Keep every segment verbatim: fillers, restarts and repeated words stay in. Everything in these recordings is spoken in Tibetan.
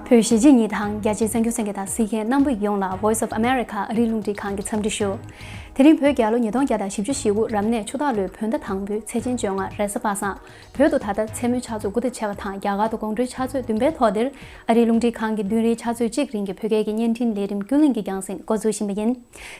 བོད་གཞིས་བྱེས་གཉིས་དང་རྒྱ་ཆེའི་གསར་འགྱུར་གསན་མཁན་དང་གཟིགས་མཁན་རྣམ་པ་ཡོངས་ལ་Voice of America ཨ་རིའི་རླུང་འཕྲིན་ཁང་གི་འཚམས་འདྲི་ཞུ། དེ་རིང་བོད་རྒྱལ་ལོ་ཉིས་སྟོང་བརྒྱ་དང་བཞི་བཅུ་ཞེ་དགུ་རབ་གནས་ཆུ་སྟག་ལོའི་བོད་ཟླ་དང་པོའི་ཚེས་ཆེན་བཅོ་ལྔ་རེས་གཟའ་པ་སངས། བོད་དུ་ད་ལྟ་མཚན་མོའི་ཕྱག་ཚོད་དགུ་དང་ཕྱེད་ཀ་དང་རྒྱ་གར་དུ་དགོང་དྲོའི་ཕྱག་ཚོད་བདུན་པའི་ཐོག་འདིར་ཨ་རིའི་རླུང་འཕྲིན་ཁང་གི་བདུན་རེའི་ཕྱག་ཚོད་གཅིག་རིང་གི་བོད་སྐད་ཀྱི་བརྙན་འཕྲིན་ལས་རིམ་ཀུན་གླེང་གི་རྒྱང་སྲིང་འགོ་འཛུགས་བཞིན་པ་ཡིན།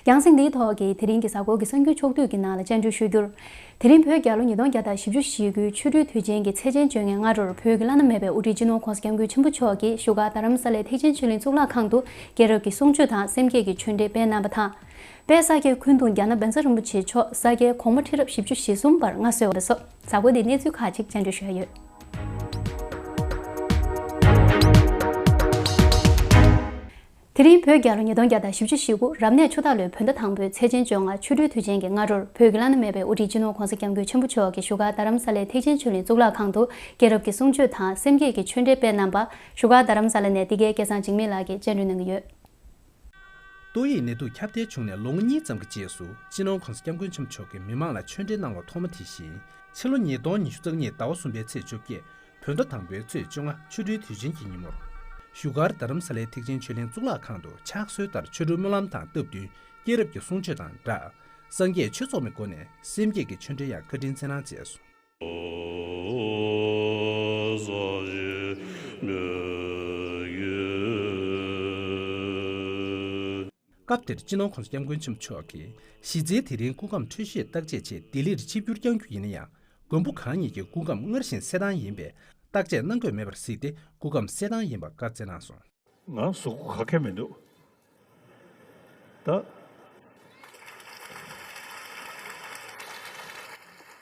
རྒྱང་སྲིང་འདིའི་ཐོག་གི་དེ་རིང་གི་གཟའ་འཁོར་གྱི་གསར་འགྱུར་ཕྱོགས་བསྡུས་ཀྱི་ནང་ལ་སྤྱན་འབུལ་ཞུ་རྒྱུར། དེ་རིང་བོད་རྒྱལ་ལོ་ཉིས་སྟོང་བརྒྱ་དང་བཞི་བཅུ་ཞེ་དགུའི་ཆོ་འཕྲུལ་དུས་ཆེན་གྱི་ཚེས་ཆེན་བཅོ་ལྔའི་སྔ་དྲོར་བོད་ཀྱི་བླ་ན་མེད་པའི་དབུ་ཁྲིད་སྤྱི་ནོར་༸གོང་ས་༸སྐྱབས་མགོན་ཆེན་པོ་མཆོག་གིས་བཞུགས་སྒར་རྡ་རམ་ས་ལའི་ཐེག་ཆེན་ཆོས་གླིང་གཙུག་ལག་ཁང་དུ་སྐྱེས་རབས་ཀྱི་གསུང་ཆོས་དང་སེམས་བསྐྱེད་ཀྱི་ཆོས་འབྲེལ་སྤེལ་གནང་བ་དང་། དཔལ་ས་སྐྱའི་འཁོན་གདུང་རྒྱ་ནག་བཛྲ་རིན་པོ་ཆེ་མཆོག་ས་སྐྱའི་གོང་མ་ཁྲི་རབས་བཞི་བཅུ་ཞེ་གསུམ་པར་མངའ་གསོལ་བ་སོགས་གཟའ་འཁོར་འདིའི་གནས་ཚུལ་ཁག་ཅིག་སྤྱན་འབུལ་ཞུ་ཡ་ཡོད། དེ་རིང་བོད་རྒྱལ་ལོ་ཉིས་སྟོང་བརྒྱ་དང་བཞི་བཅུ་ཞེ་དགུ་རབ་གནས་ཆུ་སྟག་ལོའི་བོད་ཟླ་དང་པོའི་ཚེས་ཆེན་བཅོ་ལྔ་ཆོ་འཕྲུལ་དུས་ཆེན་གྱི་སྔ་དྲོར་བོད་ཀྱི་བླ་ན་མེད་པའི་དབུ་ཁྲིད་སྤྱི་ནོར་༸གོང་ས་༸སྐྱབས་མགོན་ཆེན་པོ་མཆོག་གིས་བཞུགས་སྒར་རྡ་རམ་ས་ལའི་ཐེག་ཆེན་ཆོས་གླིང་གཙུག་ལག་ཁང་དུ་སྐྱེས་རབས་ཀྱི་གསུང་ཆོས་དང་སེམས་བསྐྱེད་ཀྱི་ཆོས་འབྲེལ་སྤེལ་གནང་བ། བཞུགས་སྒར་རྡ་རམ་ས་ལ་ནས་འདི་གའི་སྐལ་བཟང་འཇིགས་མེད་ལགས་ཀྱིས་སྤྱན་འབུལ་གནང་གི་ཡོད། ཏོག་དབྱིབས་ནད་དུག་ཁྱབ་གདལ་བྱུང་ནས་ལོ་ངོ་གཉིས་ཙམ་གྱི་རྗེས་སུ་སྤྱི་ནོར་༸གོང་ས་༸སྐྱབས་མགོན་ཆེན་པོ་མཆོག་གིས་མི་མང་ལ་ཆོས་འབྲེལ་གནང་བ་ཐོག་མ་དེ་བཞིན་ཕྱི་ལོ་ཉིས་སྟོང་ཉི་ཤུ་རྩ་གཉིས་ཟླ་བ་གསུམ་པའི་ཚེས་བཅོ་བརྒྱད་བོད་ཟླ་དང་པོའི་ཚེས་བཅོ་ལྔ་ཆོ་འཕྲུལ་དུས་ཆེན་གྱི་ཉིན་མོར། བཞུགས་སྒར་རྡ་རམ་ས་ལའི་ཐེག་ཆེན་ཆོས་གླིང་གཙུག་ལག་ཁང་དུ་ཕྱག་སྲོལ་ལྟར་ཆོ་འཕྲུལ་སྨོན་ལམ་དང་སྟབས་བསྟུན་སྐྱེས་རབས་ཀྱི་གསུང་ཆོས་དང་སྦྲགས། སངས་རྒྱས་ཆོས་ཚོགས་མའི་སྒོ་ནས་སེམས་བསྐྱེད་ཀྱི་ཆོས་འབྲེལ་ཡང་བཀའ་དྲིན་སྩལ་གནང་མཛད་སོང་། སྐབས་དེར་སྤྱི་ནོར་༸གོང་ས་༸སྐྱབས་མགོན་ཆེན་པོ་མཆོག་གིས་གཞི་རྩའི་དེ་རིང་སྐུ་ཁམས་འཕྲོད་བཞེས་བརྟག་དཔྱད་ཆེད་ལྡི་ལིར་ཆིབས་བསྒྱུར་བསྐྱང་རྒྱུ་ཡིན་ན་ཡང་། མགོན་པོ་གང་ཉིད་ཀྱི་སྐུ་ཁམས་སྔར་བཞིན་གསལ་ཐང་ཡིན་པས་བརྟག་དཔྱད་གནང་དགོས་མེད་པར་གཟིགས་ཏེ་སྐུ་ཁམས་གསལ་ཐང་ཡིན་པ་བཀའ་སྩལ་གནང་སོང་། ང་གཟུགས་པོ་ག་གེ་མི་འདུག་ད་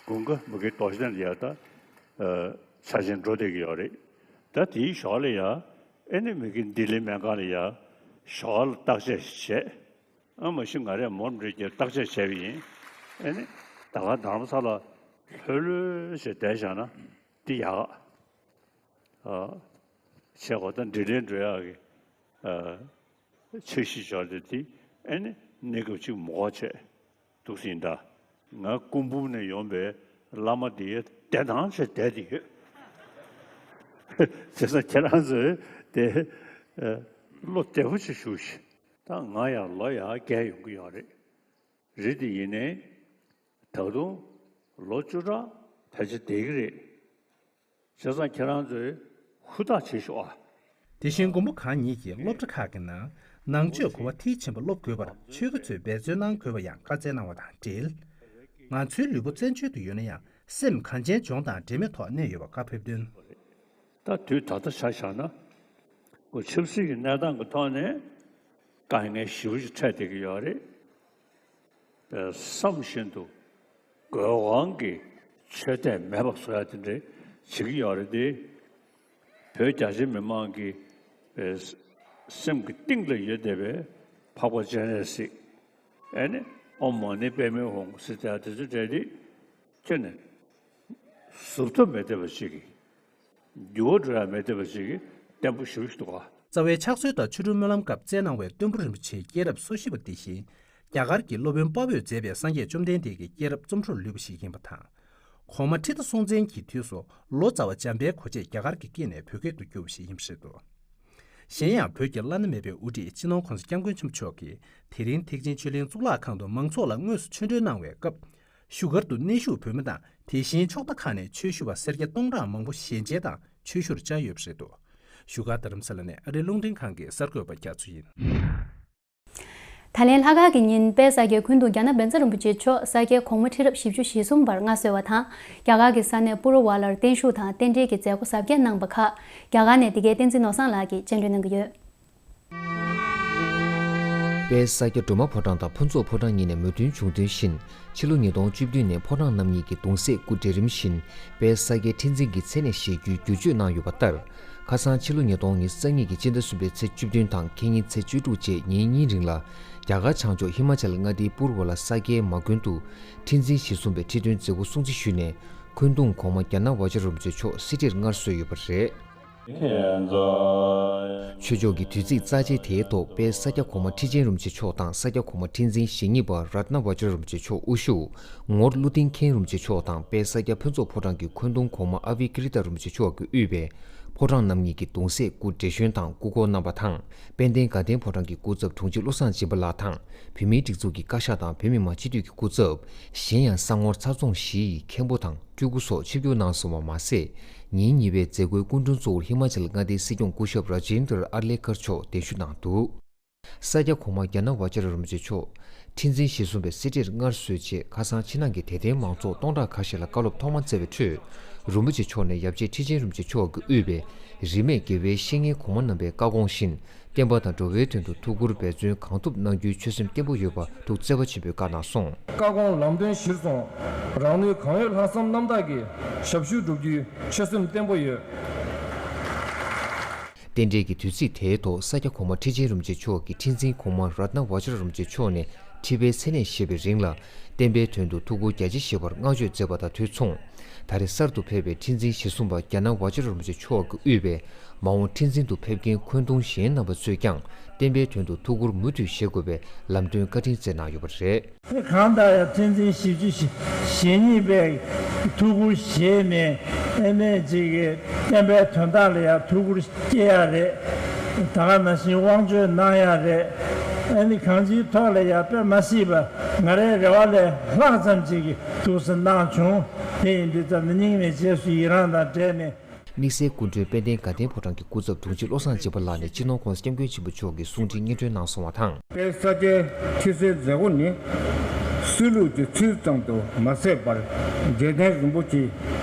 དགུན་ཁ་མ་གི་རྡོ་རྗེ་གདན་ལ་ཡ་ད་ཆ་ཆེན་འགྲོ་བསྡད་ཀྱི་ཡོད་རེད། ད་དེའི་ཞོར་ལ་ཡ་ཨེ་ནི་མ་གི་ལྡི་ལི་སྨན་ཁང་ལ་ཡ་ཞོར་ལ་བརྟག་དཔྱད་བྱས། ཨ་མ་གཞི་ང་རས་མོ་འདྲ་གྱི་བརྟག་དཔྱད་བྱས་པ་ཡིན། ཨེ་ནི་ད་ག་རྡ་རམ་ས་ལ་ལྷོད་ལྷོད་བྱས་བསྡད་བཞག་ན་འདི་ཡག་ཨ། བྱས་གོ་ད་ལྡི་ལི་འགྲོ་ཡག་གི་ཨ་འཆར་གཞི་འཆར་དེ་དེ་ཨེ་ནི་གནས་སྐབས་ཅིག་མ་གོ་བྱས་འདུག་ཟིན་ད། ང་སྐུ་འབུམ་ནས་ཡོང་པའི་བླ་མ་དེ་བདེ་ཐང་ཆེ་བསྡད་དེ་ཡོད། བྱས་ཙང་ཁྱེད་རང་ཚོས་དེ་ཨ་བློ་བདེ་པོ་ཅིག་བཞུགས་ཤིག་ད་ང་ཡང་ལོ་ཡར་རྒས་ཡོང་གི་ཡོད་རེད། རེད་དེ་ཡིན་ནའི་ད་དུང་ལོ་བཅུ་ཕྲག་ཕལ་ཆེར་བསྡད་ཀྱི་རེད། བྱས་ཙང་ཁྱེད་རང་ཚོས་ཧུར་ཐག་བྱེད་ཤོག་ཨ། དེ་བཞིན་མགོན་པོ་གང་ཉིད་ཀྱིས་སློབ་གྲྭ་ཁག་གི་ནང་ནང་ཆོས་གོ་བ་མཐིལ་ཕྱིན་པ་སློབ་དགོས་པར་ཆོས་དགེ་ཚོས་འབད་བརྩོན་གནང་དགོས་པ་ཡང་བཀའ་སྩལ་གནང་བ་དང་འབྲེལ། ང་ཚོའི་ལུས་པོ་བཙན་བྱོལ་དུ་ཡོད་ན་ཡང་སེམས་གངས་ཅན་ལྗོངས་དང་འབྲེལ་མེད་ཐོག་གནས་ཡོད་པ་བཀའ་ཕེབས་དོན། ད་དུས་ད་ལྟ་ཆ་བཞག་ན་ཁོ་ཆབ་སྲིད་ཀྱི་གནས་སྟངས་ཀྱི་ཐོག་ནས་དཀའ་ངལ་ཞེ་པོ་ཅིག་འཕྲད་བསྡད་ཀྱི་ཡོད་རེད། བསམ་བཞིན་དུ་དགོས་དབང་གིས་ཆོས་དད་མེད་པ་བཟོ་ཡ་དེ་འདྲ་བྱེད་ཀྱི་ཡོད་རེད་དེ། བོད་རྒྱ་ཆེ་མི་མང་གི་སེམས་ཀྱི་གཏིང་ལ་ཡོད་བསྡད་པའི་འཕགས་པ་སྤྱན་རས་གཟིགས། ཨེ་ནི་ཨོཾ་མ་ཎི་པདྨེ་ཧཱུྃ་ཟེར་དེ་དེ་ཚོ་འདྲ་དེ་ཁྱོན་ནས་ཟུར་ཐོབ་མེད་བསྡད་པ་ཞིག་གིས། འགྱུར་བ་འགྲོ་ཡ་མེད་བསྡད་པ་ཞིག་གིས་བརྟན་པོ་ཞེ་པོ་ཞིག་འདུག་ག་རྩ་བའི་ཕྱག་སྲོལ་ལྟར་ཆོ་འཕྲུལ་སྨོན་ལམ་སྐབས་སྩལ་གནང་བའི་སྟོན་པ་རིན་པོ་ཆེའི་སྐྱེས་རབས་སོ་བཞི་པ་དེ་བཞིན་རྒྱ་གར་གྱི་སློབ་དཔོན་དཔའ་བོས་མཛད་པའི་སངས་རྒྱས་བཅོམ་ལྡན་འདས་ཀྱི་སྐྱེས་རབས་རྩོམ་འཕྲོར་ལུས་པ་ཞིག་ཡིན་པ་དང་། གོང་མ་ཁྲི་ཟླ་སྲོང་བཙན་གྱི་དུས་སུ་ལོ་ཙཱ་བ་འཇམ་དཔལ་གོ་ཆེ་རྒྱ་གར་གྱི་སྐད་ནས་བོད་སྐད་དུ་བསྒྱུར་བ་ཞིག་ཡིན་པ་རེད་འདུག་གཞན་ཡང་བོད་ཀྱི་བླ་ན་མེད་པའི་དབུ་ཁྲིད་སྤྱི་ནོར་༸གོང་ས་༸སྐྱབས་མགོན་ཆེན་པོ་མཆོག་གིས་དེ་རིང་ཐེག་ཆེན་ཆོས་གླིང་གཙུག་ལག་ཁང་དུ་མང་ཚོགས་ལ་དངོས་སུ་ཆོ་འཕྲུལ་གནང་བའི་སྐབས། བཞུགས་སྒར་དུ་གནས་བཞུགས་བོད་མི་དང་དེ་བཞིན་ཕྱོགས་མཐའ་ཁག་ནས་ཆོས་ཞུ་བ་སེར་སྐྱ་སྟོང་ཕྲག་མང་པོ་ཞལ་མཇལ་དང་ཆོས་ཞུར་བཅར་ཡོད་པ་རེད་འདུག་བཞུགས་སྒར་རྡ་རམ་ས་ལ་ནས་ཨ་རིའི་རླུང་འཕྲིན་ཁང་གི་གསར་འགོད་པ་རྒྱ་མཚོ་ཡིན། ད་ལན་ལྷག་དཀར་གྱི་ཉིན་དཔལ་ས་སྐྱའི་འཁོན་གདུང་རྒྱ་ནག་བཛྲ་རིན་པོ་ཆེ་མཆོག་ས་སྐྱའི་གོང་མ་ཁྲི་རབས་བཞི་བཅུ་ཞེ་གསུམ་པར་མངའ་གསོལ་བ་དང་། རྒྱ་གར་གྱི་ས་གནས་པུ་རུ་ཝ་ལར་བརྟན་བཞུགས་དང་རྟེན་འབྲེལ་གྱི་མཛད་སྒོ་གཟབ་རྒྱས་གནང་བ་ཁག་རྒྱ་གར་ནས་འདི་གའི་བསྟན་འཛིན་ནོར་བཟང་ལགས་ཀྱིས་སྤྱན་འབུལ་གནང་གི་ཡོད། དཔལ་ས་སྐྱ་སྒྲོལ་མ་ཕོ་བྲང་དང་ཕུན་ཚོགས་ཕོ་བྲང་གཉིས་ནས་མོས་མཐུན་བྱུང་དོན་བཞིན། ཕྱི་ལོ་ཉིས་སྟོང་བཅུ་བདུན་ནས་ཕོ་བྲང་རྣམ་གཉིས་ཀྱི་གདུང་སྲས་སྐུ་གྲལ་རིམ་བཞིན་དཔལ་ས་སྐྱའི་ཁྲི་འཛིན་གྱི་མཚན་གནས་བཞེས་རྒྱུའི་བསྒྱུར་བཅོས་གནང་ཡོད་པ་ལྟར། ཁ་སང་ཕྱི་ལོ་ཉིས་སྟོང་ཉི་ཤུ་རྩ་གཉིས་ཀྱི་སྤྱི་ཟླ་གསུམ་པའི་ཚེས་བཅུ་བདུན་དང་ཁེ་ཉིན་ཚེས་བཅུ་དྲུག་བཅས་ཉིན་གཉིས་རིང་ལ། རྒྱ་གར་བྱང་ཕྱོགས་ཧི་མ་ཅལ་མངའ་སྡེའི་པུར་ཝ་ལ་ས་སྐྱའི་མ་དགོན་དུ་ཁྲི་འཛིན་ཞེས་གསུངས་པའི་ཁྲི་སྟོན་མཛད་སྒོ་སྲུང་བརྩི་ཞུས་ནས། འཁོན་གདུང་གོང་མ་རྒྱ་ནག་བཛྲ་རིན་པོ་ཆེ་མཆོག་གསེར་ཁྲིར་མངའ་གསོལ་ཡོད་པ་རེད། ཆོས་ཕྱོགས་ཀྱི་དུས་ཚིགས་རྩ་ཆེའི་དེའི་ཐོག་དཔལ་ས་སྐྱ་གོང་མ་ཁྲི་ཆེན་རིན་པོ་ཆེ་མཆོག་དང་ས་སྐྱ་གོང་མ་ཁྲི་འཛིན་ཞེ་གཉིས་པ་རཏྣ་བཛྲ་རིན་པོ་ཆེ་མཆོག་དབུ་བཞུགས། ངོར་ཀླུ་ལྡིང་མཁན་རིན་པོ་ཆེ་མཆོག་དང་དཔལ་ས་སྐྱ་ཕུན་ཚོགས་ཕོ་བྲང་གི་འཁོན་གདུང་གོང་མ་ཨ་བྷི་ཀྲི་ཏ་རིན་པོ་ཆེ་མཆོག་གིས་དབུས་པའི་ ཕོ་བྲང་རྣམ་གཉིས་ཀྱི་གདུང་སྲས་སྐུ་བགྲེས་གཞོན་དང་སྐུ་འཁོར་རྣམ་པ་དང་། དཔལ་ལྡན་དགའ་ལྡན་ཕོ་བྲང་གི་སྐུ་ཚབ་དྲུང་ཆེ་བློ་བཟང་སྦྱིན་པ་ལགས་དང་། བོད་མིའི་སྒྲིག་འཛུགས་ཀྱི་བཀའ་ཤག་དང་བོད་མི་མང་སྤྱི་འཐུས་ཀྱི་སྐུ་ཚབ། གཞན་ཡང་ས་ངོར་ཚྭ་རྫོང་བཞི་ཡི་མཁན་པོ་དང་སྤྲུལ་སྐུ་སོགས་ཆིབས་བསྒྱུར་གནང་སོང་བ་མ་ཟད། ཉིན་གཉིས་པའི་མཛད་སྒོའི་སྐུ་མགྲོན་གཙོ་བོར་ཧི་མ་ཅལ་མངའ་སྡེའི་སྲིད་སྐྱོང་སྐུ་ཞབས་ར་ཇེན་དར་ཨར་ལེ་ཀར་མཆོག་གདན་ཞུ་གནང་འདུག། ས་སྐྱ་གོང་མ་རྒྱ་ནག་བ་ཅ་ར་རིན་པོ་ཆེ་མཆོག་ཁྲི་འཛིན་ཞེ་གསུམ་པའི་གསེར་ཁྲིར་སྔར་སྲོལ་བཅས་ཁ་སང་ཕྱི་ནང་གི་དད་ལྡན་མང་ཚོགས་སྟོང་ཕྲག་ཁ་ཤས་ལ་བཀའ་སློབ་ཐོག་མ་སྩལ་བའི་ཁྲོད། རིན་པོ་ཆེ་མཆོག་ནས་ཡབ་རྗེ་ཁྲི་ཆེན་རིན་པོ་ཆེ་མཆོག་གིས་དབུས་པའི་རིས་མེད་དགེ་བའི་བཤེས་གཉེན་གོང་མ་རྣམ་པའི་བཀའ་དགོངས་བཞིན། བསྟན་པ་དང་འགྲོ་བའི་དོན་དུ་ཐུགས་ཁུར་འབད་བརྩོན་གང་ཐུབ་གནང་རྒྱུའི་ཆོད་སེམས་བརྟན་པོ་ཡོད་པ་ཐུགས་བརྩེ་བ་ཆེན་པོས་བཀའ་གནང་སོང་། བཀའ་དགོངས་ལམ་སྟོན་གཞིར་བཟུང་། རང་ནུས་གང་ཡོད་ལྷག་བསམ་རྣམ་དག་གིས་ཞབས་ཞུ་བསྒྲུབ་རྒྱུའི་ཆོད་སེམས་བརྟན་པོ་ཡོད། རྟེན་འབྲེལ་གྱི་དུས་ཚིགས་དེའི་ཐོག་ས་སྐྱ་གོང་མ་ཁྲི་ཆེན་རིན་པོ་ཆེ་མཆོག་གིས་ཁྲི་འཛིན་གོང་མ་རཏྣ་བ་ཇ་ར་རིན་པོ་ཆེ་མཆོག་ནས་ཁྲི་པའི་མཚན་གནས་བཞེས་པའི་རིང་ལ། བསྟན་པའི་དོན་དུ་ཐུགས་ཁུར་རྒྱ་ཆེ་བཞེས་པར་བསྔགས་བརྗོད་མཛད་པ་དང་དུས་མཚུངས། ད་རེས་གསར་དུ་ཕེབས་པའི་ཁྲི་འཛིན་ཞེ་གསུམ་པ་རྒྱ་ནག་བ་ཇ་ར་རིན་པོ་ཆེ་མཆོག་གིས་དབུས་པའི་མ་འོངས་ཁྲི་འཛིན་དུ་ཕེབས་མཁན་འཁོན་གདུང་གཞན་རྣམ་པ་ཚོས་ཀྱང་བསྟན་པའི་དོན་དུ་ཐུགས་ཁུར་མུ་མཐུད་བཞེས་དགོས་པའི་ལམ་སྟོན་བཀའ་དྲིན་སྩལ་གནང་ཡོད་པ་རེད། གང་ལྟར་ཡང་ཁྲི་འཛིན་བཞི་བཅུ་ཞེ་གཉིས་པའི་ཐུགས་ཁུར་བཞེས་ནས་ཨ་ནེ་ཅིག་གི་བསྟན་པའི་དོན་དག་ལ་ཡང་ཐུགས་ཁུར་སྐྱེ་ཡ་རེད། ད་ག་ནང་བཞིན་དབང་བསྒྱུར་གནང་ཡ་རེད། ཨ་ནི་གང་ཅིའི་ཐོག་ལ་ཡང་དཔེ་མ་སྲིད་པ་ང་རའི་རེ་བ་ལས་ལྷག་ཙམ་ཅིག་གི་ཐུགས་སུ་གནང་བྱུང་། དེ་ཡིན་དུས་ཙམ་ནས་སྙིང་ནས་རྗེས་སུ་ཡི་རང་དང་འབྲེལ་ནས། དམིགས་བསལ་སྐུ་མགྲོན་དཔལ་ལྡན་དགའ་ལྡན་ཕོ་བྲང་གི་སྐུ་ཚབ་དྲུང་ཆེ་བློ་བཟང་སྦྱིན་པ་ལགས་ནས་སྤྱི་ནོར་༸གོང་ས་༸སྐྱབས་མགོན་ཆེན་པོ་མཆོག་གི་གསུང་འཕྲིན་སྙན་སྒྲོན་གནང་སོང་བ་དང་། དཔལ་ས་སྐྱའི་ཁྲི་སྲོང་མཛད་སྒོ་ནི། སྲོལ་ལུགས་ཀྱི་ཚུལ་ཙམ་དུ་མ་ཟད་པར། རྗེ་བཙུན་རིན་པོ་ཆེ་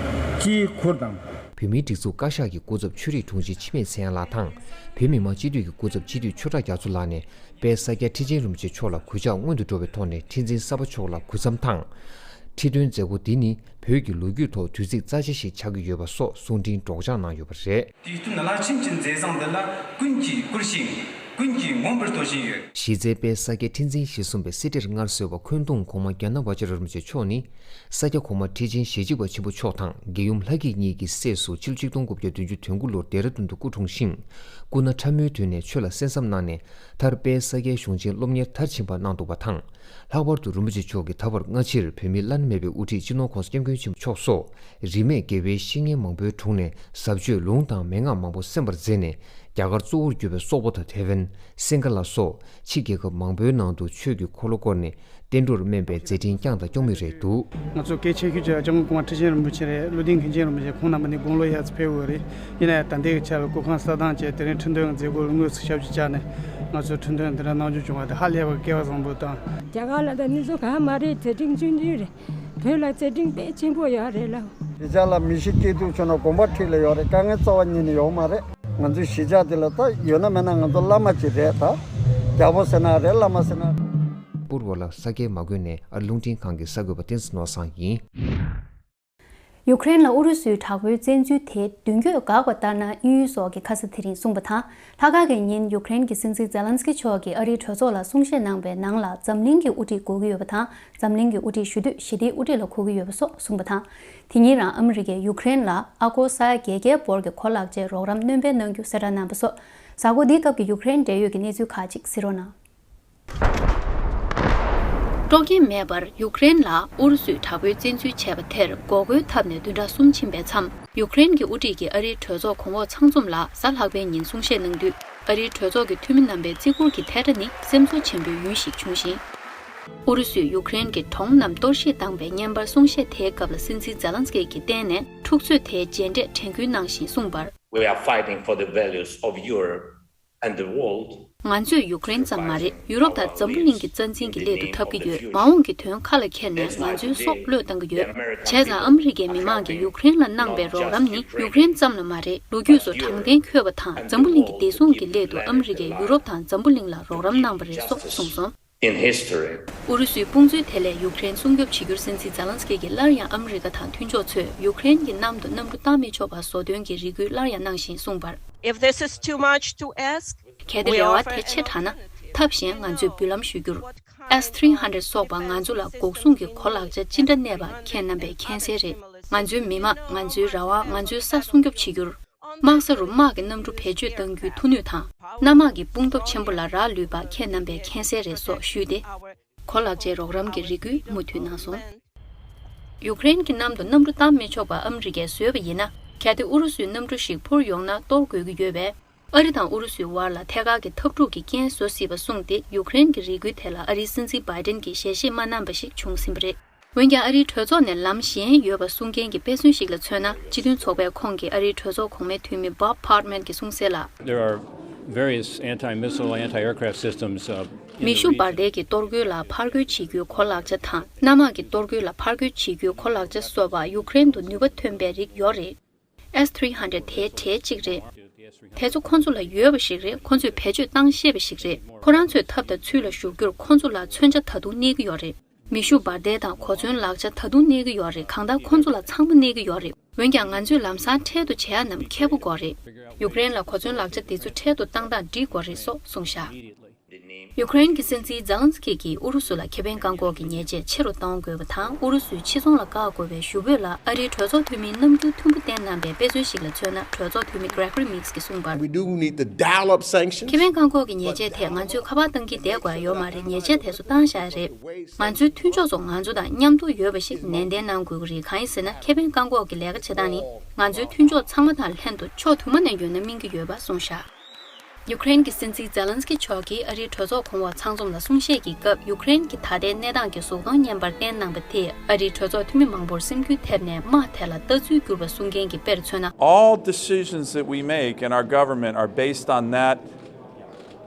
སྤྱིའི་ཁུར་དང་། བོད་མིའི་སྒྲིག་འཛུགས་བཀའ་ཤག་གི་སྐུ་ཚབ་ཆོས་རིག་དྲུང་ཆེ་འཆི་མེད་ཚེ་དབྱངས་ལགས་དང་། བོད་མི་མང་སྤྱི་འཐུས་ཀྱི་སྐུ་ཚབ་སྤྱི་འཐུས་ཆོས་གྲགས་རྒྱ་མཚོ་ལགས་ནས། དཔལ་ས་སྐྱ་ཁྲི་ཆེན་རིན་པོ་ཆེ་མཆོག་ལ་གུས་ཕྱག་སྔོན་དུ་འགྲོ་བའི་ཐོག་ནས་ཁྲི་འཛིན་གསར་པ་མཆོག་ལ་གུས་འཚམས་དང་། ཁྲི་འདོན་མཛད་སྒོ་འདི་ནི་བོད་ཀྱི་ལོ་རྒྱུས་ཐོག་དུས་ཚིགས་རྩ་ཆེ་ཞིག་ཆགས་ཀྱི་ཡོད་པ་སོགས་གསུང་འཕྲིན་སྒྲོག་སྦྱང་གནང་ཡོད་པ་རེད། དུས་གཏན་ལ་ཕྱིན་གྱི་མཛད་བཟང་འདི་ལ་ཀུན་གྱིས་བཀུར་ཞིང་། ཀུན་གྱིས་མངོན་པར་བསྟོད་བཞིན་ཡོད། གཞི་རྩའི་དཔལ་ས་སྐྱའི་ཁྲི་འཛིན་ཞེ་གསུམ་པའི་གསེར་ཁྲིར་སྔར་སྲོལ་བ་འཁོན་གདུང་གོང་མ་རྒྱ་ནག་བ་ཅོ་ར་རིན་པོ་ཆེ་མཆོག་ནི། ས་སྐྱ་གོང་མ་ཁྲི་ཆེན་ཞེ་གཅིག་པ་ཆེན་པོ་མཆོག་དང་རྒྱལ་ཡུམ་ལྷ་སྐྱིད་གཉིས་ཀྱི་སྲས་སུ་ཕྱི་ལོ་ཆིག་སྟོང་དགུ་བརྒྱ་བདུན་ཅུ་དོན་དགུ་ལོར་ལྡེ་ར་ལྡུན་དུ་སྐུ་འཁྲུངས་ཤིང་། སྐུ་ན་ཕྲ་མོའི་དུས་ནས་ཆོས་ལ་གསན་བསམ་གནང་ནས་མཐར་དཔལ་ས་སྐྱའི་གཞུང་ཆེན་སློབ་གཉེར་མཐར་ཕྱིན་པ་གནང་འདུག་པ་དང་། ལྷག་པར་དུ་རིན་པོ་ཆེ་མཆོག་གིས་ད་བར་སྔ་ཕྱིར་བོད་མིའི་བླ་ན་མེད་པའི་དབུ་ཁྲིད་སྤྱི་ནོར་༸གོང་ས་༸སྐྱབས་མགོན་ཆེན་པོ་མཆོག་སོགས་རིས་མེད་དགེ་བའི་བཤེས་གཉེན་མང་པོའི་དྲུང་ནས་ཟབ་ཆོས་ལུང་དང་མན་ངག་མང་པོ་གསན་པར་མཛད་ནས། རྒྱ་གར་གཙོ་བོར་གྱུར་པའི་སོག་པོ་དང་ཐེ་ཝན། སིང་ག་ལ་སོགས་ཕྱི་རྒྱལ་ཁབ་མང་པོའི་ནང་དུ་ཆོས་ཀྱི་འཁོར་ལོ་བསྐོར་ནས་བསྟན་འགྲོར་སྨན་པའི་མཛད་འཕྲིན་བསྐྱངས་དང་སྐྱོང་མུས་རེད་འདུག། ང་ཚོ་གལ་ཆེ་ཤོས་ཀྱི་སྐྱབས་མགོན་གོང་མ་ཁྲི་ཆེན་རིན་པོ་ཆེ་རེད། བློ་ལྡན་མཁན་ཆེན་རིན་པོ་ཆེ་ཁོང་རྣམ་པ་ནི་དགུང་ལོ་ཡར་ཙམ་ཕེབས་ཡོད་རེད། ཡིན་ན་ཡང་ད་ལྟའི་ཆར་ལ་སྐུ་ཁམས་གསལ་ཐང་བཅས་དེ་རིང་ཁྲི་འདོན་མཛད་སྒོ་ལ་དངོས་སུ་ཞབས་ཕྱི་བཅར་ནས་ང་ཚོའི་ཁྲི་འདོན་འདི་འདྲ་གནང་རྒྱུ་བྱུང་བ་དེ་ཧ་ལས་པ་སྐལ་བ་བཟང་པོ་དང་། རྒྱ་གར་ལ་ད་ནི་ཚོ་གང་མ་རེད། མཛད་འཕྲིན་ཆུང་ཆུང་རེད། བོད་ལ་མཛད་འཕྲིན་དཔེ་ཆེན་པོ་ཡོད་རེད་ལ། དེ་ཅག་ལ་མི་ཤི་སྐྱེ་སྡུག་བྱུང་ན་དགོངས་པ་ཁྲིད་ལ་ཡོད་རེད། དཀའ་ངལ་རྩ་བ་ཉིད་ནས་ཡོང་མ་རེད། ང་ཚོའི་གཞིས་ཆགས་འདི་ལ་ད་ཡོད་ན་མེད་ན་ང་ཚོ་བླ་མ་ཅིག་རེད། ད་རྒྱལ་པོ་ཟེར་ན་རེད། བླ་མ་ཟེར་ན། པུར་བ་ལ་ས་སྐྱའི་མ་དགོན་ནས་ཨ་རི་རླུང་འཕྲིན་ཁང་གི་གསར་འགོད་པ་བསྟན་འཛིན་ནོར་བཟང་ཡིན། ཡུཀ་རེན་ལ་ཨུ་རུ་སུའི་དྲག་པོའི་བཙན་འཛུལ་དེ་མདུན་སྐྱོད་འགག་པ་ལྟར་ན་དབྱིན་ཡུལ་སོགས་ཀྱིས་ཁ་ས་དེ་རིང་གསུངས་པ་དང་། ལྷག་དཀར་གྱི་ཉིན་ཡུཀ་རེན་གྱི་སྲིད་འཛིན་ཛེ་ལན་སི་ཀི་མཆོག་གིས་ཨ་རིའི་གྲོས་ཚོགས་ལ་གསུང་བཤད་གནང་བའི་ནང་ལ་འཛམ་གླིང་གི་དབུ་ཁྲིད་དགོས་ཀྱི་ཡོད་པ་དང་། འཛམ་གླིང་གི་དབུ་ཁྲིད་ཞུ་དུས་ཞི་བདེའི་དབུ་ཁྲིད་ལ་གོ་གི་ཡོད་པ་སོགས་གསུངས་པ་དང་། དེ་ཉིན་རང་ཨ་མི་རི་ཀས་ཡུཀ་རེན་ལ་ཨ་སྒོར་ས་ཡ་བརྒྱད་བརྒྱའི་འབོར་གྱི་གོ་ལག་ཆའི་རོགས་རམ་སྣོན་སྤེལ་གནང་རྒྱུ་གསལ་བསྒྲགས་གནང་པ་སོགས། གཟའ་འཁོར་འདིའི་སྐབས་ཀྱི་ཡུཀ་རེན་འབྲེལ་ཡོད་ཀྱི་གནས་ཚུལ་ཁག་ཅིག་གཟིགས་རོགས་གནང་། སྤྲོ་སྐྱིད་མེད་པར་ཡུཀ་རེན་ལ་ཨུ་རུ་སུས་དྲག་པོའི་བཙན་འཛུལ་བྱས་པ་དེར་འགོག་རྒོལ་འཐབ་ནས་བདུན་ཕྲག་གསུམ་ཕྱིན་པའི་མཚམས། ཡུཀ་རེན་གྱི་དབུ་ཁྲིད་ཀྱིས་ཨ་རིའི་གྲོས་ཚོགས་གོང་འོག་ཚང་འཛོམས་ལ་གཟའ་ལྷག་པའི་ཉིན་གསུང་བཤད་གནང་དུས། ཨ་རིའི་གྲོས་ཚོགས་ཀྱི་འཐུས་མི་རྣམ་པའི་བརྩི་བཀུར་གྱི་ཐལ་སྒྲ་ནི་སེམས་གསོ་ཆེན་པོའི་ཡུན་ཞིག་བྱུང་ཞིང་། ཨུ་རུ་སུས་ཡུཀ་རེན་གྱི་གྲོང་རྣམས་གཏོར་བཤིག་བཏང་བའི་བརྙན་པར་གསུང་བཤད་དེའི་སྐབས་ལ་སྲིད་འཛིན་ཛེ་ལན་སི་ཀི་གིས་བརྟེན་ནས་འཁྲུག་རྩོད་དེའི་རྗེས་འབྲས་དྲན་སྐུལ་གནང་བཞིན་གསུངས་པར། We are fighting for the values of Europe and the world. ང་ཚོས་ཡུཀ་རེན་ཙམ་མ་རེད། ཡུ་རོབ་དང་འཛམ་བུ་གླིང་གི་རྩ་འཛིན་གྱི་སླད་དུ་འཐབ་ཀྱི་ཡོད། མ་འོངས་ཀྱི་དོན་ཁ་ལ་འཁྱེར་ནས་ང་ཚོའི་སྲོག་བློས་བཏང་གི་ཡོད། བྱས་ཙང་ཨ་མི་རི་ཀའི་མི་མང་གིས་ཡུཀ་རེན་ལ་གནང་པའི་རོགས་རམ་ནི་ཡུཀ་རེན་ཙམ་ལ་མ་རེད། ལོ་རྒྱུས་སུ་དྲང་བདེན་འཁོད་པ་དང་འཛམ་བུ་གླིང་གི་བདེ་སྲུང་གི་སླད་དུ་ཨ་མི་རི་ཀས་ཡུ་རོབ་དང་འཛམ་བུ་གླིང་ལ་རོགས་རམ་གནང་པ་རེད་སོགས་གསུངས་སོང་། In history. ཨུ་རུ་སུའི་དཔུང་འཛུལ་དེ་ལས་ཡུཀ་རེན་སྲུང་སྐྱོབ་བྱེད་རྒྱུར་སྲིད་འཛིན་ཛེ་ལན་སི་ཀི་གིས་སླར་ཡང་ཨ་མི་རི་ཀ་དང་མཐུན་ཕྱོགས་ཚོས་ཡུཀ་རེན་གྱི་གནམ་དུ་གནམ་གྲུ་བཏང་མི་ཆོག་པ་བཟོ་དོན་གྱི་རེ་སྐུལ་སླར་ཡང་གནང་བཞིན་གསུངས་པར། If this is too much to ask, གལ་ཏེ་རེ་བ་དེ་ཆེ་དྲགས་ན། ཐབས་གཞན་ང་ཚོས་འབུལ་ལམ་ཞུ་རྒྱུར། S three hundred སོགས་པ་ང་ཚོ་ལ་འགོག་སྲུང་གི་གོ་ལག་ཆ་ཅི་འདྲ་གནས་པ་ཁྱེད་རྣམ་པས་མཁྱེན་གསལ་རེད། ང་ཚོའི་མི་དམངས། ང་ཚོའི་ར་བ། ང་ཚོའི་ས་སྲུང་སྐྱོབ་བྱེད་རྒྱུར། དམག་ས་རུ་དམག་གི་གནམ་གྲུ་བེད་སྤྱོད་གཏང་རྒྱུའི་མཐུ་ནུས་དང་། གནམ་དམག་གི་དཔུང་སྟོབས་ཆེན་པོ་ལ་རག་ལུས་པ་ཁྱེད་རྣམ་པས་མཁྱེན་གསལ་རེད་སོགས་ཞུས་ཏེ། གོ་ལག་ཆའི་རོགས་རམ་གྱི་རེ་སྐུལ་མུ་མཐུད་གནང་སོང་། ཡུཀ་རེན་གྱི་གནམ་དུ་གནམ་གྲུ་བཏང་མི་ཆོག་པ་ཨ་མི་རི་ཀས་བཟོས་པ་ཡིན་ན། གལ་ཏེ་ཨུ་རུ་སུའི་གནམ་གྲུ་ཞིག་འཕུར་ཡོང་ན་གཏོར་དགོས་ཀྱི་ཡོད་པས། ཨ་རི་དང་ཨུ་རུ་སུའི་དབར་ལ་ཐད་ཀར་གྱི་འཐབ་འཁྲུག་གི་རྐྱེན་བཟོ་སྲིད་པ་གསུངས་ཏེ། ཡུཀ་རེན་གྱི་རེ་སྐུལ་དེ་ལ་ཨ་རིའི་སྲིད་འཛིན་བྷའི་ཏིན་གྱིས་ཞལ་བཞེས་མ་གནང་བ་ཞིག་བྱུང་ཟིན་པ་རེད། འོན་ཀྱང་། ཨ་རིའི་གྲོས་ཚོགས་ནས་ལམ་གཞན་ཡོད་པ་གསུང་མཁན་གྱི་དཔེ་མཚོན་ཞིག་ལ་མཚོན་ན། སྤྱི་མཐུན་ཚོགས་པའི་ཁོངས་ཀྱི་ཨ་རིའི་གྲོས་ཚོགས་གོང་མའི་འཐུས་མི་Bob Parman གྱིས་གསུངས་གསལ་ལ། There are various anti-missile, anti-aircraft systems, uh, in the མེ་ཤུགས་འབར་མདེལ་གྱི་གཏོར་རྒོལ་ལ་ཕར་རྒོལ་བྱེད་རྒྱུའི་གོ་ལག་ཆ་དང་། གནམ་དམག་གི་གཏོར་རྒོལ་ལ་ཕར་རྒོལ་བྱེད་རྒྱུའི་གོ་ལག་ཆ་སོགས་པ་ཡུཀ་རེན་དུ་ནུས་པ་ཐོན་པའི་རིགས་ཡོད་རེད། S three hundred དེའི་གྲས་གཅིག་རེད། དེ་ཚོ་ཁོ་ཚོ་ལ་ཡོད་པ་ཞིག་རེད། ཁོ་ཚོས་བེད་སྤྱོད་བཏང་ཤེས་པ་ཞིག་རེད། ཁོ་རང་ཚོའི་ཐབས་དང་ཚུལ་ལ་ཞུགས་རྒྱུར་ཁོ་ཚོ་ལ་མཚོན་ཆ་ད་དུང་གནས་ཀྱི་ཡོད་རེད། མེ་ཤུགས་འབར་མདེལ་དང་གོ་མཚོན་ལག་ཆ་ད་དུང་གནས་ཀྱི་ཡོད་རེད། གང་ལྟར་ཁོ་ཚོ་ལ་ཚང་མ་གནས་ཀྱི་ཡོད་རེད། འོན་ཀྱང་། ང་ཚོས་ལམ་སང་འཕྲལ་དུ་བྱེད་ཡ་རྣམས་མཁས་པོ་དགོས་རེད། ཡུཀ་རེན་ལ་གོ་མཚོན་ལག་ཆ་དེ་ཚོ་འཕྲལ་དུ་བཏང་སྟངས་འགྲིག་དགོས་རེད་སོགས་གསུངས་བཞག་ཡུཀ་རེན་གྱི་སྲིད་འཛིན་ཛེ་ལན་སི་ཀི་གིས་ཨུ་རུ་སུ་ལ་ཁེ་ཕན་བཀག་འགོག་གི་ཉེས་ཆད་ཆེ་རུ་གཏོང་དགོས་པ་དང་། ཨུ་རུ་སུའི་ཕྱི་ཚོང་ལ་བཀག་དགོས་པའི་ཞུ་འབོད་ལ་ཨ་རིའི་གྲོས་ཚོགས་འཐུས་མིས་རྣམ་འགྱུར་མཐུན་པོ་བསྟན་གནང་པའི་དཔེ་མཚོན་ཞིག་ལ་མཚོན་ན། གྲོས་ཚོགས་འཐུས་མི་Gregory Meeks གིས་གསུངས་པར། We do need to dial up sanctions. ཁེ་ཕན་བཀག་འགོག་གི་ཉེས་ཆད་དེ་ང་ཚོས་ཁ་པར་བཏང་གིན་བསྡད་དགོས་ཡ་ཡོད་མ་རེད། ཉེས་ཆད་དེ་ཚོ་བཏང་བཞག་ཡ་རེད། ང་ཚོའི་མཐུན་ཕྱོགས་ཚོ་ང་ཚོ་དང་མཉམ་དུ་ཡོད་པ་ཞིག་ནན་ཏན་གནང་དགོས་ཀྱི་རེད། གང་ཡིན་ཟེར་ན། ཁེ་ཕན་བཀག་འགོག་གི་ལས་ཀ་བྱེད་སྟངས་ནི་ང་ཚོའི་མཐུན་ཕྱོགས་ཚང་མ་དང་ལྷན་དུ་ཕྱོགས་དུ་མ་ནས་ཡོད་ན་སྨིན་གྱི་ཡོད་པ་གསུངས་བཞག་ཡུཀ་རེན་གྱི་སྲིད་འཛིན་ཛེ་ལན་སི་ཀི་མཆོག་གིས་ཨ་རིའི་གྲོས་ཚོགས་གོང་འོག་ཚང་འཛོམས་ལ་གསུང་བཤད་ཀྱི་སྐབས། ཡུཀ་རེན་གྱི་ད་ལྟའི་གནས་སྟངས་ཀྱི་གཟུགས་མཐོང་བརྙན་པར་བསྟན་གནང་པ་དེས་ཨ་རིའི་གྲོས་ཚོགས་འཐུས་མི་མང་པོར་སེམས་འགུལ་ཐེབས་ནས་དམག་ཐད་ལ་ལྟ་ཚུལ་བསྒྱུར་བ་གསུང་མཁན་གྱི་དཔེར་མཚོན་ན། All decisions that we make in our government are based on that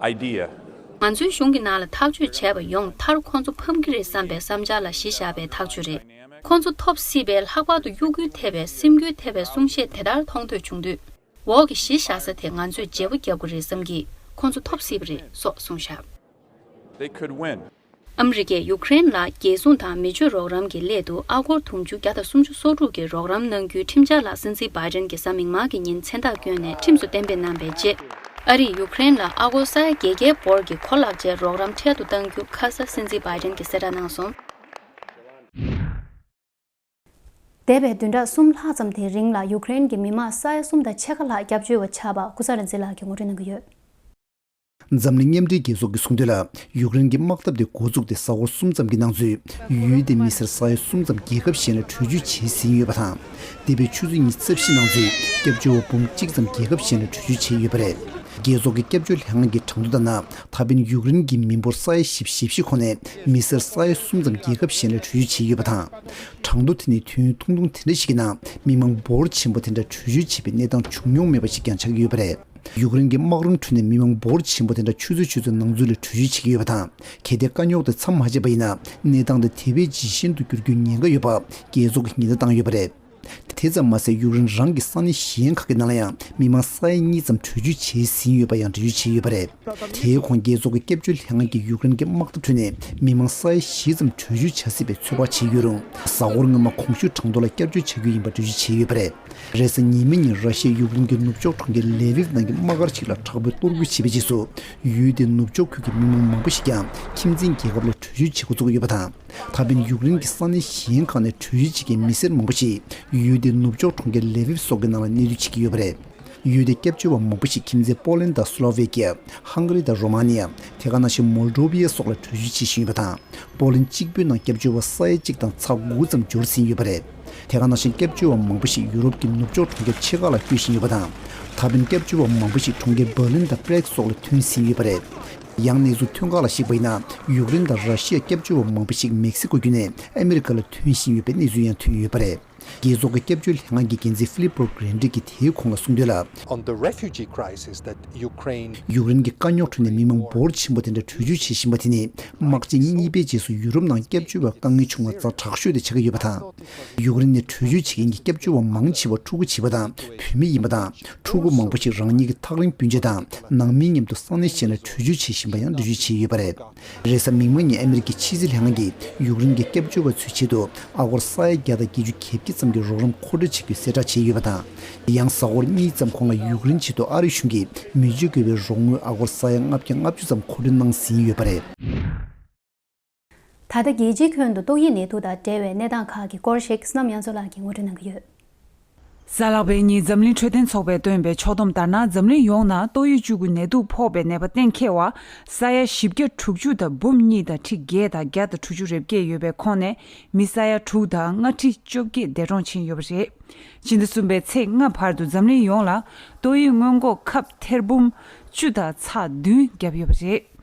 idea. ང་ཚོའི་གཞུང་གི་ནང་ལ་ཐག་གཅོད་བྱས་པ་ཡོངས་མཐར་ཁོང་ཚོ་ཕམ་གྱི་རེད་བསམ་པའི་བསམ་འཆར་ལ་གཞི་བཞག་པའི་ཐག་གཅོད་རེད། ཁོང་ཚོ་ཐོབ་སྲིད་པའི་ལྷག་པར་དུ་གཡོ་འགུལ་ཐེབས་པའི་སེམས་འགུལ་ཐེབས་པའི་གསུང་བཤད་དེ་ལྟར་མཐོང་ཐོས་བྱུང་དུས། འོག་གི་གཞི་བཞག་ས་དེ་ང་ཚོས་བརྗེ་པོ་རྒྱབ་དགོས་རེད་བསམ་གྱིས། ཁོང་ཚོ་ཐོབ་སྲིད་པ་རེད་སོགས་གསུངས་བཞག They could win. ཨ་མི་རི་ཀས་ཡུཀ་རེན་ལ་རྒྱལ་སྲུང་དང་མི་ཆོས་རོགས་རམ་གྱི་སླད་དུ་ཨ་སྒོར་དུང་ཕྱུར་བརྒྱ་དང་སུམ་ཅུ་སོ་དྲུག་གི་རོགས་རམ་གནང་རྒྱུའི་ཁྲིམས་འཆར་ལ་སྲིད་འཛིན་བྷའི་ཏིན་གྱིས་གཟའ་མིག་དམར་གྱི་ཉིན་མཚན་རྟགས་བསྐྱོན་ནས་ཁྲིམས་སུ་གཏན་འབེབས་གནང་བའི་རྗེས། ཨ་རིས་ཡུཀ་རེན་ལ་ཨ་སྒོར་ས་ཡ་བརྒྱད་བརྒྱའི་འབོར་གྱི་གོ་ལག་ཆའི་རོགས་རམ་འཕྲལ་དུ་གཏང་རྒྱུ་ཁ་ས་སྲིད་འཛིན་བྷའི་ཏིན་གྱིས་གསལ་བསྒྲགས་གནང་སོང་། འདས་པའི་བདུན་ཕྲག་གསུམ་ལྷག་ཙམ་དེའི་རིང་ལ་ཡུཀ་རེན་གྱི་མི་མང་ས་ཡ་གསུམ་དང་ཕྱེད་ཀ་ལྷག་སྐྱབས་བཅོལ་བ་ཆགས་པ་ཀུན་བཟང་རིག་འཛིན་ལགས་ཀྱིས་ངོ་སྤྲོད་གནང་གི་ཡོད། འཛམ་གླིང་མཉམ་འབྲེལ་རྒྱལ་ཚོགས་ཀྱིས་གསུངས་དོན་ལ། ཡུཀ་རེན་གྱི་དམག་འཐབ་དེ་འགོ་བཙུགས་ཏེ་གཟའ་འཁོར་གསུམ་ཙམ་གྱི་ནང་ཚུད། ཡུལ་དེའི་མི་སེར་ས་ཡ་གསུམ་ཙམ་རྒྱལ་ཁབ་གཞན་ལ་བྲོས་བྱོལ་བྱས་ཟིན་ཡོད་པ་དང་། འདས་པའི་ཆུ་ཚོད་ཉི་ཤུ་རྩ་བཞི་ནང་ཚུད། སྐྱབས་བཅོལ་བ་འབུམ་གཅིག་ཙམ་རྒྱལ་ཁབ་གཞན་ལ་བྲོས་བྱོལ་བྱས་ཡོད་པ་རེད། རྒྱལ་ཚོགས་ཀྱི་སྐྱབས་བཅོལ་ལྷན་ཁང་གི་གྲངས་ཐོ་ལྟར་ན། ད་ཕན་ཡུཀ་རེན་གྱི་མི་འབོར་ས་ཡ་བཞི་བཅུ་ཞེ་བཞི་ཁོངས་ནས་མི་སེར་ས་ཡ་གསུམ་ཙམ་རྒྱལ་ཁབ་གཞན་ལ་བྲོས་བྱོལ་བྱས་ཡོད་པ་དང་། གྲངས་ཐོ་དེ་ནི་དུས་ཡུན་ཐུང་ཐུང་དེ་འདྲ་ཞིག་གི་ནང་མི་མང་འབོར་ཆེན་པོ་དེ་འདྲ་བྲོས་བྱོལ་བྱས་པའི་གནས་སྟངས་བྱུང་མྱོང་མེད་པ་ཞིག་ཀྱང་ཆགས་ཀྱི་ཡོད་པ་རེད། ཡུཀ་རེན་གྱི་དམག་རུམ་ཁྲོད་ནས་མི་མང་འབོར་ཆེན་པོ་དེ་འདྲ་ཆུ་ཚོད་ཆུ་ཚོད་ནང་ཚུད་ལ་བྲོས་བྱོལ་བྱེད་ཀྱི་ཡོད་པ་དང་། གལ་ཏེ་དཀའ་རྙོག་དེ་མཚམས་མ་ཆད་པ་ཡིན་ན། གནས་སྟངས་དེ་དེ་བས་ཇེ་ཞན་དུ་འགྱུར་རྒྱུའི་ཉེན་ཁ་ཡོད་པ། རྒྱལ་ཚོགས་ཀྱིས་ཉེན་བརྡ་བཏང་ཡོད་པ་རེད། དེ་ཙམ་མ་ཟད། ཡུཀ་རེན་རང་གི་ས་གནས་གཞན་ཁག་གི་ནང་ལ་ཡང་མི་མང་ས་ཡ་གཉིས་ཙམ་བྲོས་བྱོལ་བྱས་ཟིན་ཡོད་པ་ཡང་འགྲེལ་བརྗོད་བྱས་ཡོད་པ་རེད། དེའི་གོང་རྒྱལ་ཚོགས་ཀྱི་སྐྱབས་བཅོལ་ལྷན་ཁང་གིས་ཡུཀ་རེན་གྱི་དམག་འཐབ་ཁྲོད་ནས་མི་མང་ས་ཡ་བཞི་ཙམ་བྲོས་བྱོལ་བྱ་སྲིད་པའི་ཚོད་དཔག་བྱས་ཡོད་རུང་། གཟའ་འཁོར་སྔོན་མ་གོང་ཞུས་གྲངས་ཐོ་ལ་བསྐྱར་བཅོས་བྱ་རྒྱུ་ཡིན་པ་འགྲེལ་བརྗོད་བྱས་ཡོད་པ་རེད། རེས་གཟའ་ཉི་མའི་ཉིན་ར་ཤི་ཡས་ཡུཀ་རེན་གྱི་ནུབ་ཕྱོགས་གྲོང་ཁྱེར་ལེ་ཝིབ་ནང་གི་དམག་སྒར་ཞིག་ལ་དྲག་པོའི་གཏོར་རྒོལ་བྱས་པའི་རྗེས་སུ། ཡུལ་དེའི་ནུབ་ཕྱོགས་ཁུལ་གྱི་མི་མང་མང་པོ་ཞིག་ཀྱང་ཁྱིམ་མཚེས་རྒྱལ་ཁབ་ལ་བྲོས་བྱོལ་བྱེད་འགོ་བཙུགས་ཡོད་པ་དང་། ད་ཕན་ཡུཀ་རེན་གྱི་ས་གནས་གཞན་ཁག་ནས་བྲོས་བྱོལ་བྱེད་མཁན་མི་སེར་མང་པོ་ཞིག་ཡུལ་དེའི་ནུབ་ཕྱོགས་གྲོང་ཁྱེར་ལེ་ཝིབ་སོགས་ཀྱི་ནང་ལ་གནས་སྡོད་བྱེད་ཀྱི་ཡོད་པ་རེད། ཡུལ་དེའི་སྐྱབས་བཅོལ་བ་མང་པོ་ཞིག་ཁྱིམ་མཚེས་པོ་ལན་དང་སུ་ལོ་ཝེ་ཀི་ཡ། ཧང་ག་རི་དང་རོ་མ་ནི་ཡ། དེ་ག་ནང་བཞིན་མོལ་ཌོ་བྷི་ཡ་སོགས་ལ་བྲོས་བྱོལ་བྱེད་བཞིན་ཡོད་པ་དང་། པོ་ལན་གཅིག་པུའི་ནང་སྐྱབས་བཅོལ་བ་ས་ཡ་གཅིག་དང་ཚེག་དགུ་ཙམ་འབྱོར་ཟིན་ཡོད་པ་རེད། དེ་ག་ནང་བཞིན་སྐྱབས་བཅོལ་བ་མང་པོ་ཞིག་ཡུ་རོབ་ཀྱི་ནུབ་ཕྱོགས་གྲོང་ཁྱེར་ཆེ་ཁག་ལ་བསྐྱོད་བཞིན་ཡོད་པ་དང་། ད་ཕན་སྐྱབས་བཅོལ་བ་མང་པོ་ཞིག་གྲོང་ཁྱེར་འབར་ལིན་དང་པྲེག་སོགས་ལ་ཐོན་ཟིན་ཡོད་པ་རེད། ཡང་གནས་ཚུལ་ཐོན་ཁག་ལ་གཞིགས་པ་ཡིན་ན། ཡུཀ་རེན་དང་ར་ཤི་ཡ་སྐྱབས་བཅོལ་བ་མང་པོ་ཞིག་མེག་སི་ཀོ་བརྒྱུད་ནས་ཨ་མི་རི་ཀ་ལ་ཐོན་བཞིན་ཡོད་པའི་གནས་ཚུལ་ཡང་ཐོན་ཡོད་པ་རེད། རྒྱལ་ཚོགས་ཀྱི་སྐྱབས་བཅོལ་ལྷན་ཁང་གི་འགན་འཛིན་ཧྥི་ལིབ་པོ་གྷི་རན་ཌི་གིས་དེའི་གོང་ལ་གསུངས་དོན་ལ། On the refugee crisis that Ukraine ཡུཀ་རེན་གྱི་དཀའ་རྙོག་ཁྲོད་ནས་མི་མང་འབོར་ཆེན་པོ་དེ་འདྲ་བྲོས་བྱོལ་བྱེད་བཞིན་པ་དེ་ནི། དམག་ཆེན་གཉིས་པའི་རྗེས་སུ་ཡུ་རོབ་ནང་སྐྱབས་བཅོལ་བའི་དཀའ་ངལ་བྱུང་བ་ཙམ་དྲག་ཤོས་དེ་ཆགས་ཀྱི་ཡོད་པ་དང་། ཡུཀ་རེན་ནས་བྲོས་བྱོལ་བྱེད་མཁན་གྱི་སྐྱབས་བཅོལ་བ་མང་ཆེ་བ་ཕྲུ་གུ་བྱིས་པ་དང་བུད་མེད་ཡིན་པ་དང་། ཕྲུ་གུ་མང་པོ་ཞིག་རང་ཉིད་ཀྱི་ཐག་རིང་སྤུན་མཆེད་དང་ནང་མི་མཉམ་དུ་ས་གནས་གཞན་ལ་བྲོས་བྱོལ་བྱེད་བཞིན་པ་ཡང་འགྲེལ་བརྗོད་བྱས་ཡོད་པ་རེད། རེས་གཟའ་མིག་དམར་ཉིན་ཨ་མི་རི་ཀའི་ཕྱི་སྲིད་ལྷན་ཁང་གིས་ཡུཀ་རེན་གྱི་སྐྱབས་བཅོལ་བ་ཚོའི་ཆེད་དུ་ཨ་སྒོར་ས་ཡ་བརྒྱ་དང་བརྒྱད་ཅུ་གྱ་བརྒྱད་ཙམ་གྱི་རོགས་རམ་མཁོ་སྤྲོད་བྱེད་རྒྱུའི་གསལ་བསྒྲགས་བྱས་ཡོད་པ་དང་། ཡང་གཟའ་འཁོར་གཉིས་ཙམ་གོང་ལ་ཡུཀ་རེན་ཆེད་དུ་ཨ་རི་གཞུང་གིས་མི་སྤྱོད་དགོས་པའི་རོགས་དངུལ་ཨ་སྒོར་ས་ཡ་ལྔ་བརྒྱ་ལྔ་བཅུ་ཙམ་མཁོ་སྤྲོད་གནང་ཟིན་ཡོད་པ་རེད། ད་ལྟ་རྒྱལ་སྤྱིའི་ཁྱོན་དུ་ཏོག་དབྱིབས་ནད་དུག་དང་འབྲེལ་བའི་གནས་སྟངས་ཁག་གི་སྐོར་ཞིག་བསོད་ནམས་དབྱངས་མཚོ་ལགས་ཀྱིས་ངོ་སྤྲོད་གནང་གི་ཡོད། གཟའ་ལྷག་པའི་ཉིན་འཛམ་གླིང་འཕྲོད་བསྟེན་ཚོགས་པས་བཏོན་པའི་ཕྱོགས་བསྡོམས་ལྟར་ན། འཛམ་གླིང་ཡོངས་ན་ཏོག་དབྱིབས་བཅུ་དགུ་ནད་དུག་ཕོག་པའི་ནད་པ་གཏན་འཁེལ་བ་ས་ཡ་བཞི་བརྒྱ་དྲུག་ཅུ་དང་འབུམ་གཉིས་དང་ཁྲི་བརྒྱད་དང་བརྒྱ་དང་དྲུག་ཅུ་རེ་བརྒྱད་ཡོད་པའི་ཁོངས་ནས་མི་ས་ཡ་དྲུག་དང་ལྔ་ཁྲི་བཅོ་བརྒྱད་འདས་གྲོངས་ཕྱིན་ཡོད་པ་རེད། ཕྱི་ཟླ་གསུམ་པའི་ཚེས་ལྔ་བར་དུ་འཛམ་གླིང་ཡོངས་ལ་ཏོག་དབྱིབས་སྔོན་འགོག་ཁབ་ཐེར་འབུམ་བཅུ་དང་ཚེག་བདུན་བརྒྱབ་ཡོད་པ་རེད།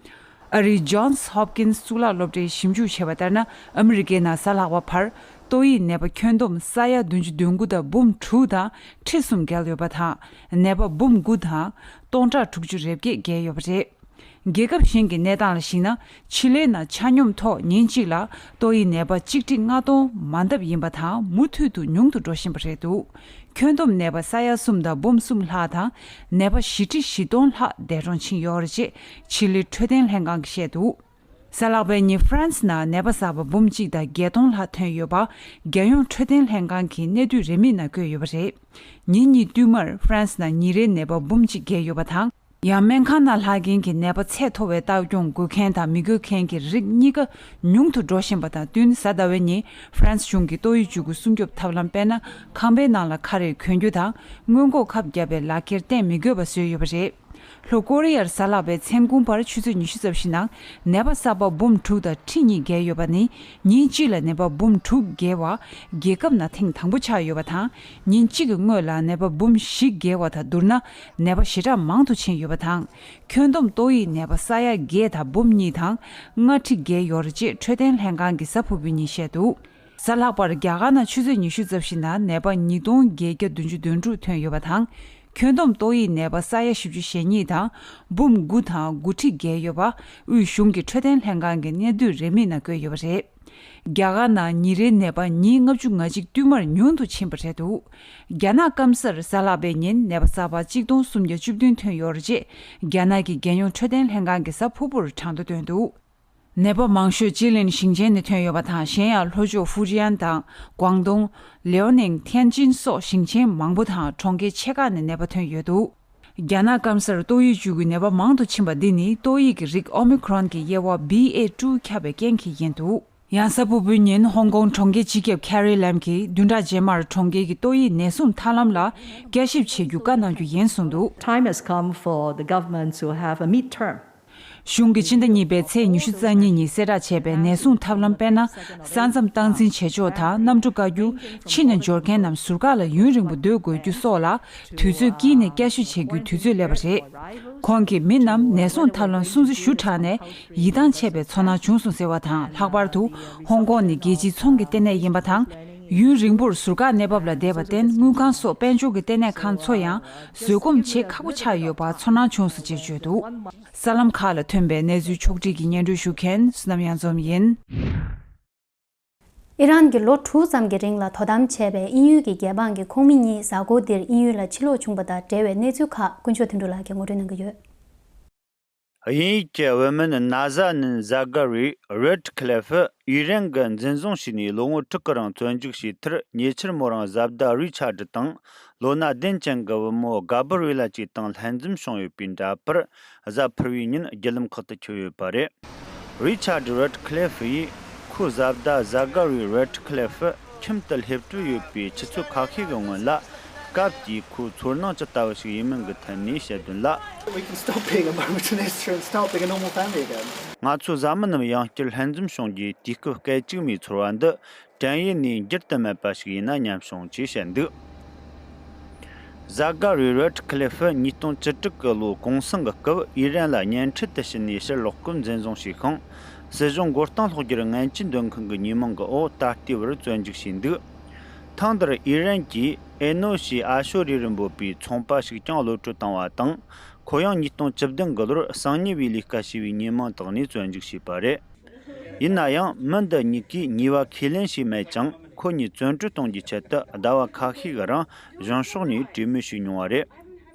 ཨ་རིའི་Johns Hopkins གཙུག་ལག་སློབ་གྲྭའི་ཞིབ་འཇུག་བྱས་པ་ལྟར་ན། ཨ་མི་རི་ཀའི་ནང་གཟའ་ལྷག་པ་བར་ཏོག་དབྱིབས་ནད་པ་ཁྱོན་བསྡོམས་ས་ཡ་བདུན་ཅུ་དོན་དགུ་དང་འབུམ་དྲུག་དང་ཁྲི་གསུམ་བརྒལ་ཡོད་པ་དང་། ནད་པ་འབུམ་དགུ་དང་སྟོང་ཕྲག་དྲུག་ཅུ་རེ་བརྒྱད་བརྒལ་ཡོད་པ་རེད། རྒྱལ་ཁབ་གཞན་གྱི་གནས་སྟངས་ལ་གཞིགས་ན། ཆི་ལི་ནང་ཆ་སྙོམས་ཐོག་ཉིན་གཅིག་ལ་ཏོག་དབྱིབས་ནད་པ་གཅིག་ཁྲི་ལྔ་སྟོང་མ་འདབ་ཡིན་པ་དང་། མུ་མཐུད་དུ་ཉུང་དུ་འགྲོ་བཞིན་པ་རེད་འདུག་ཁྱོན་བསྡོམས་ནད་པ་ས་ཡ་གསུམ་དང་འབུམ་གསུམ་ལྷག་དང་། ནད་པ་བཞི་ཁྲི་བཞི་སྟོང་ལྷག་འདས་གྲོངས་ཕྱིན་ཡོད་རེད་ཅེས་ཆི་ལི་འཕྲོད་བསྟེན་ལྷན་ཁང་གིས་བཤད་འདུག་གཟའ་ལྷག་པའི་ཉིན་ཧྥ་རན་སི་ནང་ནད་པ་གསར་པ་འབུམ་གཅིག་དང་བརྒྱད་སྟོང་ལྷག་ཐོན་ཡོད་པ་རྒྱལ་ཡོངས་འཕྲོད་བསྟེན་ལྷན་ཁང་གི་གནས་སྡུད་རིན་མེད་ནང་བཀོད་ཡོད་པ་རེད། ཉིན་གཉིས་བསྟུད་མར་ཧྥ་རན་སི་ནང་ཉིན་རེའི་ནད་པ་འབུམ་གཅིག་བརྒལ་ཡོད་པ་དང་། ཡང་སྨན་ཁང་ནང་ལྷག་མཁན་གྱི་ནད་པ་ཚད་མཐོ་བའི་ལྟ་སྐྱོང་དགོས་མཁན་དང་མི་དགོས་མཁན་གྱི་རིགས་གཉིས་ཀ་ཉུང་དུ་འགྲོ་བཞིན་པ་དང་བསྟུན། གཟའ་ཟླ་བའི་ཉིན་ཧྥ་རན་སི་གཞུང་གིས་ཏོག་དབྱིབས་བཅུ་དགུ་སྲུང་སྐྱོབ་ཐབས་ལམ་དཔེར་ན། ཁང་པའི་ནང་ལ་ཁ་རས་གོན་རྒྱུ་དང་སྔོན་འགོག་ཁབ་བརྒྱབ་པའི་ལག་འཁྱེར་གཏན་མི་དགོས་པ་བཟོས་ཡོད་པ་རེད། ལྷོ་ཀོ་རི་ཡར་གཟའ་ལྷག་པའི་མཚན་གུང་བར་ཆུ་ཚོད་ཉི་ཤུ་རྩ་བཞི་ནང་ནད་པ་གསར་པ་འབུམ་དྲུག་དང་ཁྲི་གཉིས་བརྒལ་ཡོད་པ་ནི། ཉིན་གཅིག་ལ་ནད་པ་འབུམ་དྲུག་བརྒལ་བ་རྒྱལ་ཁབ་ནང་ཐེངས་དང་པོ་ཆགས་ཡོད་པ་དང་། ཉིན་གཅིག་གི་སྔོན་ལ་ནད་པ་འབུམ་བཞི་བརྒལ་བ་དང་བསྡུར་ན། ནད་པ་ཞེ་དྲག་མང་དུ་ཕྱིན་ཡོད་པ་དང་། ཁྱོན་བསྡོམས་ཏོག་དབྱིབས་ནད་པ་ས་ཡ་བརྒྱད་དང་འབུམ་གཉིས་དང་ལྔ་ཁྲི་བརྒལ་ཡོད་རེད་ཅེས་འཕྲོད་བསྟེན་ལྷན་ཁང་གི་གཟའ་ཕུར་བུའི་ཉིན་བཤད་འདུག་གཟའ་ལྷག་པར་རྒྱ་གར་ནང་ཆུ་ཚོད་ཉི་ཤུ་རྩ་བཞི་ནང་ནད་པ་ཉིས་སྟོང་བརྒྱད་བརྒྱ་བདུན་ཅུ་དོན་དྲུག་ཐོན་ཡོད་པ་དང་། ཁྱོན་བསྡོམས་ཏོག་དབྱིབས་ནད་པ་ས་ཡ་བཞི་བཅུ་ཞེ་གཉིས་དང་འབུམ་དགུ་དང་དགུ་ཁྲི་བརྒལ་ཡོད་པ་དབུས་གཞུང་གི་འཕྲོད་བསྟེན་ལྷན་ཁང་གི་གནས་སྡུད་རིན་མེད་ནང་བཀོད་ཡོད་པ་རེད། རྒྱ་གར་ནང་ཉིན་རེའི་ནད་པ་ཉིན་ལྔ་བཅུ་ང་གཅིག་བསྟུད་མར་ཉུང་དུ་ཕྱིན་པ་རེད་འདུག་རྒྱ་ནག་སྐམ་སར་གཟའ་ལྷག་པའི་ཉིན་ནད་པ་གསར་པ་གཅིག་སྟོང་སུམ་བརྒྱ་བཅུ་བདུན་ཐོན་ཡོད་རེད་ཅེས་རྒྱ་ནག་གི་རྒྱལ་ཡོངས་འཕྲོད་བསྟེན་ལྷན་ཁང་གིས་གཟའ་ཕུར་བུར་གྲངས་ཐོ་བཏོན་འདུག་ནད་པ་མང་ཤོས་ཅི་ལིན་ཞིང་ཆེན་ནས་ཐོན་ཡོད་པ་དང་། གཞན་ཡང་ལྷོ་ཕྱོགས་ཧྥུ་ཅན་དང་། ཀོང་ཏུང་། ལིའོ་ནིང་། ཐེན་ཅིན་སོགས་ཞིང་ཆེན་མང་པོ་དང་གྲོང་ཁྱེར་ཆེ་ཁག་ནས་ནད་པ་ཐོན་ཡོད་འདུག་རྒྱ་ནག་སྐམ་སར་ཏོག་དབྱིབས་བཅུ་དགུའི་ནད་པ་མང་དུ་ཕྱིན་པ་འདི་ནི་ཏོག་དབྱིབས་ཀྱི་རིགས་ཨོ་མི་ཁྲོན་གྱི་དབྱེ་བ་བྷི་ཨེ་ཊུ་ཁྱབ་པའི་རྐྱེན་གྱིས་ཡིན་འདུག་ཡང་གཟའ་ཕུར་བུའི་ཉིན་ཧོང་ཀོང་གྲོང་ཁྱེར་སྤྱི་ཁྱབ་ཁེ་རི་ལམ་གྱིས་བདུན་ཕྲག་རྗེས་མར་གྲོང་ཁྱེར་གྱི་ཏོག་དབྱིབས་ནད་སྲུང་ཐབས་ལམ་ལ་བསྐྱར་ཞིབ་བྱེད་རྒྱུ་བཀའ་གནང་རྒྱུ་ཡིན་གསུངས་འདུག Time has come for the government to have a midterm གཞུང་གིས་སྤྱི་ཟླ་གཉིས་པའི་ཚེས་ཉི་ཤུ་རྩ་གཉིས་ཉིན་གསལ་བསྒྲགས་བྱས་པའི་ནད་སྲུང་ཐབས་ལམ་དཔེར་ན། ས་མཚམས་སྟངས་འཛིན་བྱེད་ཕྱོགས་དང་། གནམ་གྲུ་བཀག་རྒྱུ། ཕྱི་ནས་འབྱོར་མཁན་རྣམས་ཟུར་བཀག་ལ་ཡུན་རིང་པོ་སྡོད་དགོས་རྒྱུ་སོགས་ལ་དུས་ཚོད་དཀྱིལ་ནས་བསྐྱར་ཞིབ་བྱེད་རྒྱུའི་དུས་ཚོད་སླེབས་པ་རེད། ཁོང་གིས་མི་རྣམས་ནད་སྲུང་ཐབས་ལམ་སྲུང་བརྩི་ཞུ་དྲགས་ནས་ཡིད་ཐང་ཆད་པའི་ཚོར་སྣང་བྱུང་སོང་ཟེར་བ་དང་། ལྷག་པར་དུ་ཧོང་ཀོང་ནི་རྒྱལ་སྤྱིའི་ཚོང་གི་ལྟེ་གནས་ཡིན་པ་དང་། ཡུན་རིང་པོར་ཟུར་བཀག་གནས་བབ་ལ་བསྡད་པར་བརྟེན། དངུལ་ཁང་སོགས་དཔལ་འབྱོར་གྱི་ལྟེ་གནས་ཁང་ཚོ་ཡང་བཟོད་སྒོམ་བྱེད་ཁག་པོ་ཆགས་ཡོད་པ་ཚོར་སྣང་བྱུང་སོང་ཅེས་བརྗོད་འདུག་གསར་ལམ་ཁག་ལ་ཐོན་པའི་གནས་ཚུལ་ཕྱོགས་བསྒྲིགས་ཀྱིས་སྙན་སྒྲོན་ཞུ་མཁན་བསོད་ནམས་གཡང་འཛོམས་ཡིན། ཨི་རན་གྱིས་ལོ་དྲུག་ཙམ་གྱི་རིང་ལ་དོ་དམ་བྱས་པའི་དབྱིན་ཡུལ་གྱི་རྒྱལ་འབངས་ཀྱི་ཁོངས་མི་གཉིས་གཟའ་འཁོར་འདིར་དབྱིན་ཡུལ་ལ་ཕྱིར་ལོག་བྱུང་པ་དང་འབྲེལ་བའི་གནས་ཚུལ་ཁག་དཀོན་མཆོག་དོན་གྲུབ་ལགས་ཀྱིས་ངོ་སྤྲོད་གནང་གི་ཡོད། དབྱིན་ཡུལ་གྱི་བུད་མེད་ན་ཟ་ནན་ཟ་ག་རི་རེད་ཁི་ལེ་ཧྥི་ཨི་རན་གྱིས་འཛིན་བཟུང་བྱས་ནས་ལོ་ངོ་དྲུག་གི་རིང་བཙོན་འཇུག་བྱས་མཐར། ཉེ་ཆར་མོ་རང་བཟའ་ཟླ་རི་ཆར་ཌི་དང་། ལོ་ན་བདུན་ཅན་གྱི་བུ་མོ་ག་བི་རི་ལ་བཅས་དང་ལྷན་འཛོམས་བྱུང་ཡོད་པའི་འདྲ་པར་གཟའ་ཕུར་བུའི་ཉིན་བརྒྱུད་ལམ་ཁག་ཏུ་ཁྱབ་ཡོད་པ་རེད། རི་ཆར་ཌི་རེད་ཁི་ལེ་ཧྥི་ཡིས་ཁོའི་བཟའ་ཟླ་ཟ་ག་རི་རེད་ཁི་ལེ་ཧྥི་ཁྱིམ་དུ་སླེབས་གྲབས་ཡོད་པའི་ཆུ་ཚོད་ཁ་ཤས་ཀྱི་སྔོན་ལ། སྐབས་དེའི་ཁོའི་ཚོར་སྣང་ཇི་ལྟ་བུ་ཞིག་ཡིན་མིན་གྱི་ཐད་ནས་བཤད་དོན་ལ། We can stop being a Murchison Esther and start being a normal family again. ང་ཚོ་བཟའ་མི་རྣམས་ཡང་བསྐྱར་ལྷན་འཛོམས་བྱུང་རྒྱུའི་དུས་སྐབས་སྐད་ཅིག་མའི་ཚོར་བ་འདི་དྲན་ཡུལ་ནས་འགྱུར་དུ་མེད་པ་ཞིག་ཡིན་ན་སྙམ་བྱུང་ཅེས་བཤད་འདུག་ཟ་ག་རི་རེད་ཁི་ལེ་ཧྥི་ཉིས་སྟོང་བཅུ་དྲུག་གི་ལོ་གུང་སེང་གི་སྐབས་ཨི་རན་ལ་གཉེན་འཕྲད་དུ་ཕྱིན་ནས་ཕྱིར་ལོག་སྐབས་འཛིན་བཟུང་བྱས་ཤིང་། སྲིད་གཞུང་མགོ་རྟིང་སློག་རྒྱུར་ངན་ཇུས་འདོན་མཁན་གྱི་ཉེས་མིང་གི་འོག་ད་ལྟའི་བར་བཙོན་འཇུག་བྱས་འདུག་ཐེངས་འདིར་ཨི་རན་གྱིས་ཨེ་ནོ་ཞེས་ཨ་ཤོ་རི་རུ་འབོད་པའི་ཚོང་པ་ཞིག་ཀྱང་གློད་གྲོལ་བཏང་བ་དང་། ཁོ་ཡང་ཉིས་སྟོང་བཅུ་བདུན་གྱི་ལོར་གསང་ཉུལ་བའི་ལས་ཀ་བྱས་པའི་ཉེས་མིང་དག་ནས་བཙོན་འཇུག་བྱས་པ་རེད། ཡིན་ན་ཡང་མི་འདི་གཉིས་ཀས་ཉེས་པ་ཁས་ལེན་བྱས་མེད་ཅིང་། ཁོ་གཉིས་བཙོན་གྲོལ་གཏོང་རྒྱུའི་ཆེད་དུ་ཟླ་བ་ཁ་ཤས་ཀྱི་རིང་གཞུང་ཕྱོགས་ནས་གྲོས་མོལ་བྱས་མྱོང་བ་རེད།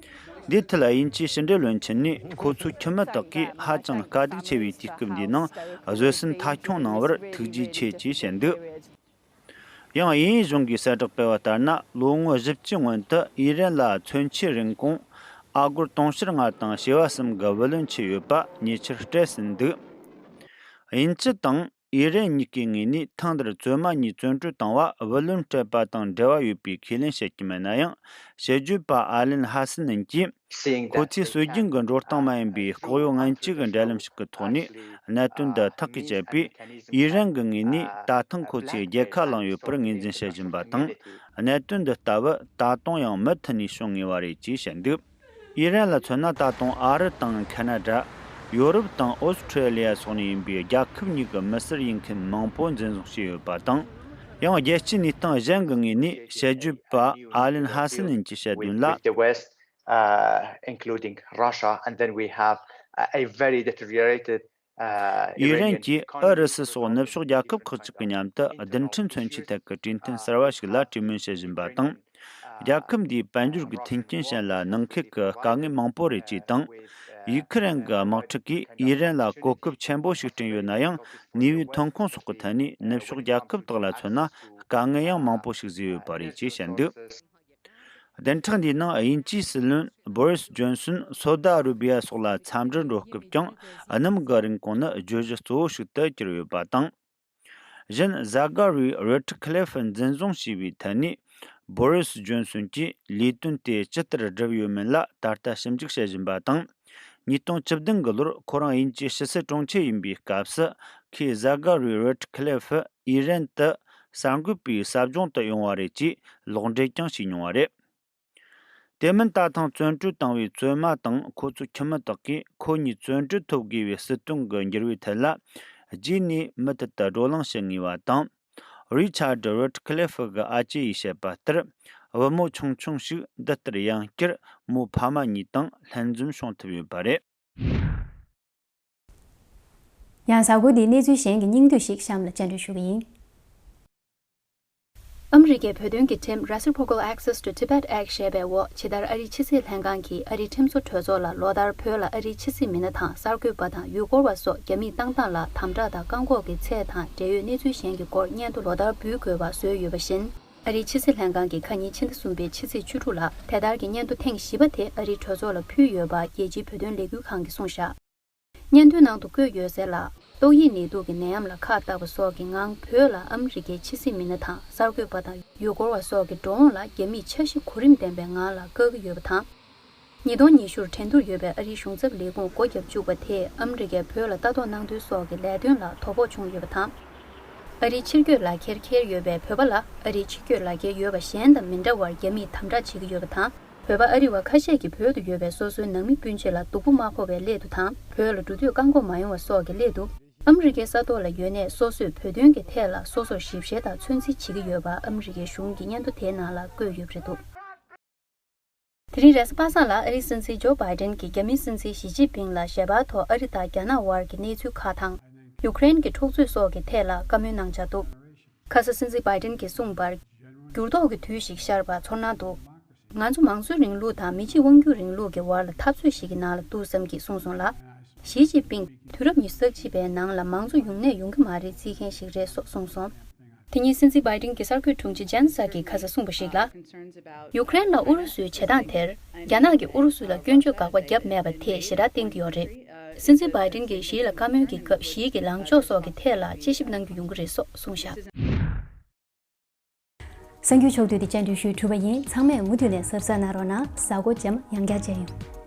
འདིའི་ཐད་དབྱིན་ཇིའི་ཕྱི་འབྲེལ་བློན་ཆེན་ནས། ཁོ་ཚོའི་ཁྱིམ་མི་དག་གིས་ཧ་ཅང་དཀའ་སྡུག་ཆེ་བའི་དུས་སྐབས་འདིའི་ནང་བཟོད་བསྲན་མཐའ་འཁྱོངས་གནང་བར་ཐུགས་རྗེ་ཆེ་ཅེས་བཤད་འདུག་ཡང་དབྱིན་ཡུལ་གཞུང་གིས་གསལ་བསྒྲགས་སྤེལ་བ་ལྟར་ན། ལོ་ངོ་བཞི་བཅུའི་སྔོན་དུ་ཨི་རན་ལ་མཚོན་ཆའི་རིན་གོང་ཨ་སྒོར་དུང་ཕྱུར་ལྔ་དང་བྱེ་བ་གསུམ་གྱི་བུ་ལོན་ཆད་ཡོད་པ་ཉེ་ཆར་སྤྲད་ཟིན་འདུག་དབྱིན་ཇི་དང་ ཨི་རན་གཉིས་ཀའི་ངོས་ནས་ཐེངས་འདིར་བཙོན་མ་གཉིས་བཙོན་གྲོལ་བཏང་བ་བུ་ལོན་སྤྲད་པ་དང་འབྲེལ་བ་ཡོད་པའི་ཁས་ལེན་བྱེད་ཀྱི་མེད་ན་ཡང་། ཕྱི་སྐྱོད་པ་ཨ་ལན་ཧ་སན་ནན་གྱིས། ཁོ་ཚོས་སྲོལ་རྒྱུན་གྱི་འགྲོ་སྟངས་མ་ཡིན་པའི་ལྐོག་གཡོ་ངན་བྱུས་ཀྱི་འབྲེལ་ལམ་ཞིག་གི་ཐོག་ནས་གནད་དོན་འདི་ཐག་གིས་བཅད་པས། ཨི་རན་གྱི་ངོས་ནས་ད་ཐེངས་ཁོ་ཚོས་རྒྱལ་ཁ་བླངས་ཡོད་པར་ངོས་འཛིན་བྱེད་བཞིན་པ་དང་། གནད་དོན་འདི་ལྟ་བུ་ད་དུང་ཡང་མུ་མཐུད་ནས་བྱུང་ངེས་པ་རེད་ཅེས་བཤད་འདུག་ཨི་རན་ལ་མཚོན་ན། ད་དུང་ཨ་རི་དང་ཁ་ན་ཌ། ཡོ་རོབ་དང་ཨོ་སི་ཁྲེ་ལི་ཡ་སོགས་ནས་ཡིན་པའི་རྒྱལ་ཁབ་གཉིས་ཀྱི་མི་སེར་ཡིན་མཁན་མང་པོ་འཛིན་བཟུང་བྱས་ཡོད་པ་དང་། ཡང་རྒྱལ་སྤྱིའི་གནས་སྟངས་གཞན་གྱི་ངོས་ནས་ཕྱི་སྐྱོད་པ་ཨ་ལན་ཧ་སན་ནན་གྱིས་བཤད་དོན་ལ། With the West, uh, including Russia, and then we have a, a very deteriorated, uh, ཨི་རན་གྱིས་ཨུ་རུ་སུ་སོགས་ནུབ་ཕྱོགས་རྒྱལ་ཁབ་ཁག་ཅིག་གི་མཉམ་དུ་རྡུལ་ཕྲན་མཚོན་ཆའི་ཐད་ཀྱི་གྲོས་མཐུན་གསར་བ་ཞིག་ལ་གྲོས་མོལ་བྱེད་བཞིན་པ་དང་། རྒྱལ་ཁབ་འདིའི་དཔལ་འབྱོར་གྱི་མཐུན་རྐྱེན་ཞན་ལ་ནང་ཁུལ་གྱི་དཀའ་ངལ་མང་པོ་རེད་ཅེས་དང་། ཡུ་ཁུ་རེན་གྱི་དམག་འཁྲུག་གིས་ཨི་རན་ལ་གོ་སྐབས་ཆེན་པོ་ཞིག་བསྐྲུན་ཡོད་ན་ཡང་། ནུས་པའི་ཐོན་ཁུངས་སོགས་ཀྱི་ཐད་ནས་ནུབ་ཕྱོགས་རྒྱལ་ཁབ་དག་ལ་མཚོན་ན་དཀའ་ངལ་ཡང་མང་པོ་ཞིག་བཟོས་ཡོད་པ་རེད་ཅེས་བཤད་འདུག་བདུན་ཕྲག་འདིའི་ནང་དབྱིན་ཇིའི་སྲིད་བློན་བོ་རིས་ཇོན་སོན་སོ་ད་ཨ་རུ་བི་ཡ་སོགས་ལ་འཚམས་འདྲིར་འགྲོ་སྐབས་ཀྱང་། གནམ་གྱི་རིན་གོང་ནི་བརྗོད་གཞི་གཙོ་བོ་ཞིག་ཏུ་གྱུར་ཡོད་པ་དང་། བཞིན་ཟ་ག་རི་རེ་ཁི་ལེ་ཧྥི་འཛིན་བཟུང་བྱས་པའི་ཐད་ནས། བོ་རིས་ཇོན་སོན་གྱིས་ལས་དོན་དེ་ཇི་ལྟར་བསྒྲུབས་ཡོད་མེད་ལ་ད་ལྟ་ཞིབ་འཇུག་བྱེད་བཞིན་པ་དང་། ཉིས་སྟོང་བཅུ་བདུན་གྱི་ལོར་ཁོ་རང་དབྱིན་ཇིའི་ཕྱི་སྲིད་དྲུང་ཆེ་ཡིན་པའི་སྐབས་སུ། ཁོས་ཟ་ག་རི་རེ་ཁི་ལེ་ཧྥི་ཨི་རན་དུ་གསར་འགོད་པའི་ཟབ་སྦྱོང་དུ་ཡོང་བ་རེད་ཅེས་ལོག་འགྲེལ་ཀྱང་བྱས་མྱོང་བ་རེད། དེ་མིན། ད་ཐེངས་བཙོན་གྲོལ་བཏང་བའི་བཙོན་མ་དང་ཁོ་ཚོའི་ཁྱིམ་མི་དག་གིས་ཁོ་གཉིས་བཙོན་གྲོལ་ཐོབ་དགོས་པའི་སྲིད་དོན་གྱི་འགྱུར་བའི་ཐད་ལ། རྗེས་ནས་མུ་མཐུད་དུ་བགྲོ་གླེང་བྱེད་ངེས་པ་དང་། རི་ཆར་ཌི་རེ་ཁི་ལེ་ཧྥི་གི་ཨ་ཅེ་ཡིས་བཤད་པ་ལྟར། བུ་མོ་ཆུང་ཆུང་ཞིག་འདི་ལྟར་ཡང་བསྐྱར་མོའི་ཕ་མ་གཉིས་དང་ལྷན་འཛོམས་བྱུང་ཐུབ་ཡོད་པ་རེད། ཡང་གཟའ་འཁོར་འདིའི་གནས་ཚུལ་གཞན་གྱི་སྙིང་བསྡུས་ཤིག་གཤམ་ལ་སྤྱན་འདྲེན་ཞུ་གི་ཡིན། ཨ་མི་རི་ཀའི་བོད་དོན་གྱི་ཁྲིམས་Reciprocal Access to Tibet Act ཞེས་པའི་འོག་ཇི་ལྟར་ཨ་རིའི་ཕྱི་སྲིད་ལྷན་ཁང་གིས་ཨ་རིའི་ཁྲིམས་བཟོ་གྲོས་ཚོགས་ལ་ལོ་ལྟར་བོད་ལ་ཨ་རིའི་ཕྱི་སྲིད་མི་སྣ་དང་གསར་འགོད་པ་དང་ཡུལ་སྐོར་བ་སོགས་རྒྱ་མིས་བཏང་སྟངས་ལ་དམ་དྲག་དང་བཀག་འགོག་གི་ཚད་དང་འབྲེལ་ཡོད་གནས་ཚུལ་གཞན་གྱི་སྐོར་སྙན་ཐོ་ལོ་ལྟར་འབུལ་དགོས་པ་བཟོས་ཡོད་པ་བཞིན། ཨ་རིའི་ཕྱི་སྲིད་ལྷན་ཁང་གིས་ཁ་ཉིན་ཕྱི་ཟླ་གསུམ་པའི་ཕྱི་ཚེས་བཅུ་དྲུག་ལ་དེ་ལྟར་གྱི་སྙན་ཐོ་ཐེངས་བཞི་པ་དེ་ཨ་རིའི་གྲོས་ཚོགས་ལ་ཕུལ་ཡོད་པ་རྒྱལ་སྤྱིའི་བོད་དོན་ལས་འགུལ་ཁང་གིས་གསུངས་བཞག་སྙན་ཐོའི་ནང་དུ་བཀོད་ཡོད་གསལ་ལ། ཏོག་དབྱིབས་ནད་དུག་གི་ནད་ཡམས་ལ་ཁག་བཏགས་པ་སོགས་ཀྱི་ངང་བོད་ལ་ཨ་མི་རི་ཀའི་ཕྱི་སྲིད་མི་སྣ་དང་གསར་འགོད་པ་དང་ཡུལ་སྐོར་བ་སོགས་ཀྱི་འགྲོ་འོང་ལ་རྒྱ་མིས་འཆར་གཞི་གོ་རིམ་ལྡན་པའི་ངང་ལ་བཀག་གི་ཡོད་པ་དང་། ཉིས་སྟོང་ཉི་ཤུར་འགྲན་བསྡུར་ཡོད་པའི་ཨ་རིའི་གཞུང་ཚབ་ལས་ཁུངས་སྒོ་བརྒྱབ་བཅུག་པ་དེས་ཨ་མི་རི་ཀས་བོད་ལ་ལྟ་རྟོག་གནང་དོན་སོགས་ཀྱི་ལས་དོན་ལ་དོ་ཕོག་བྱུང་ཡོད་པ་དང་། ཨ་རིའི་ཕྱིར་སྐྱོད་ལག་འཁྱེར་འཁྱེར་ཡོད་པའི་བོད་པ་ལ་ཨ་རིའི་ཕྱིར་སྐྱོད་ལག་འཁྱེར་ཡོད་པ་གཞན་དང་མི་འདྲ་བར་རྒྱ་མིས་དམ་དྲག་བྱེད་ཀྱི་ཡོད་པ་དང་། བོད་པ་ཨ་རི་བ་ཁ་ཤས་ཀྱིས་བོད་དུ་ཡོད་པའི་སོ་སོའི་ནང་མི་སྤུན་མཆེད་ལ་སྡུག་པོ་མ་ཕོག་པའི་སླད་དུ་དང་། བོད་ལ་འགྲོ་དུས་བཀག་འགོག་མ་ཡོང་བ་སོགས་ཀྱི་སླད་དུ། ཨ་མི་རི་ཀའི་ས་ཐོག་ལ་ཡོད་ནས་སོ་སོས་བོད་དོན་གྱི་ཐད་ལ་སོ་སོར་ཞིབ་བཤེར་དང་ཚོད་འཛིན་བྱེད་ཀྱི་ཡོད་པ་ཨ་མི་རི་ཀའི་གཞུང་གི་སྙན་ཐོ་དེའི་ནང་ལ་བཀོད་ཡོད་པ་རེད་འདུག་དེ་རིང་རེས་གཟའ་པ་སངས་ལ་ཨ་རིའི་སྲིད་འཛིན་ཇོ་བྷའི་ཌེན་གྱིས་རྒྱ་མིའི་སྲིད་འཛིན་ཞི་ཅིན་ཕིང་ལ་ཞལ་པར་ཐོག་ཨ་རི་དང་རྒྱ་ནག་དབར་གྱི་གནས་ཚུལ་ཁག་དང་། ཡུཀ་རེན་གྱི་འཁྲུག་རྩོད་སོགས་ཀྱི་ཐད་ལ་བཀའ་མོལ་གནང་འཆར་འདུག་ཁ་སང་སྲིད་འཛིན་བྷའི་ཌེན་གྱིས་གསུངས་པར། འགྱུར་ལྡོག་གི་དུས་ཤིག་ཤར་བ་ཚོར་སྣང་འདུག་ང་ཚོ་མང་གཙོའི་རིང་ལུགས་དང་མི་གཅིག་དབང་སྒྱུར་རིང་ལུགས་ཀྱི་བར་ལ་འཐབ་རྩོད་ཞིག་གི་ནང་ལ་འདུག་བསམ་གྱིས་གསུངས་སོང་ལ། ཞི་ཅིན་ཕིང་དུས་རབས་ཉི་ཤུ་རྩ་གཅིག་པའི་ནང་ལ་མང་གཙོ་ཡོང་ནས་ཡོང་གི་མ་རེད་བརྩི་མཁན་ཞིག་རེད་སོགས་གསུངས་སོང་། དེ་ཉིན་སྲིད་འཛིན་བྷའི་ཌེན་གྱི་གསར་འགོད་དྲུང་ཆེ་ཇན་སར་གྱིས་ཁ་སང་གསུངས་པ་ཞིག་ལ། ཡུཀ་རེན་ལ་ཨུ་རུ་སུའི་བྱེད་སྟངས་དེར། རྒྱ་ནག་གིས་ཨུ་རུ་སུ་ལ་སྐྱོན་བརྗོད་དགག་པ་བརྒྱབ་མེད་པ་དེས་ཞེ་དྲག་བསྟན་གྱི་ཡོད་རེད། སྲིད་འཛིན་བྷའི་ཌེན་གྱིས་ཞི་ལ་བཀའ་མོལ་གྱི་སྐབས་ཞི་གི་ལངས་ཕྱོགས་སོགས་ཀྱི་ཐད་ལ་དཔྱད་ཞིབ་གནང་རྒྱུ་ཡོང་གི་རེད་སོགས་གསུངས་བཞག་གསར་འགྱུར་ཕྱོགས་བསྡུས་དེ་སྤྱན་འབུལ་ཞུས་གྲུབ་པ་ཡིན། ཚང་མས་མུ་མཐུད་ནས་གསར་གསན་གནང་རོགས་གནང་། གཟའ་འཁོར་རྗེས་མ་ཡང་བསྐྱར་མཇལ་ཡོང་།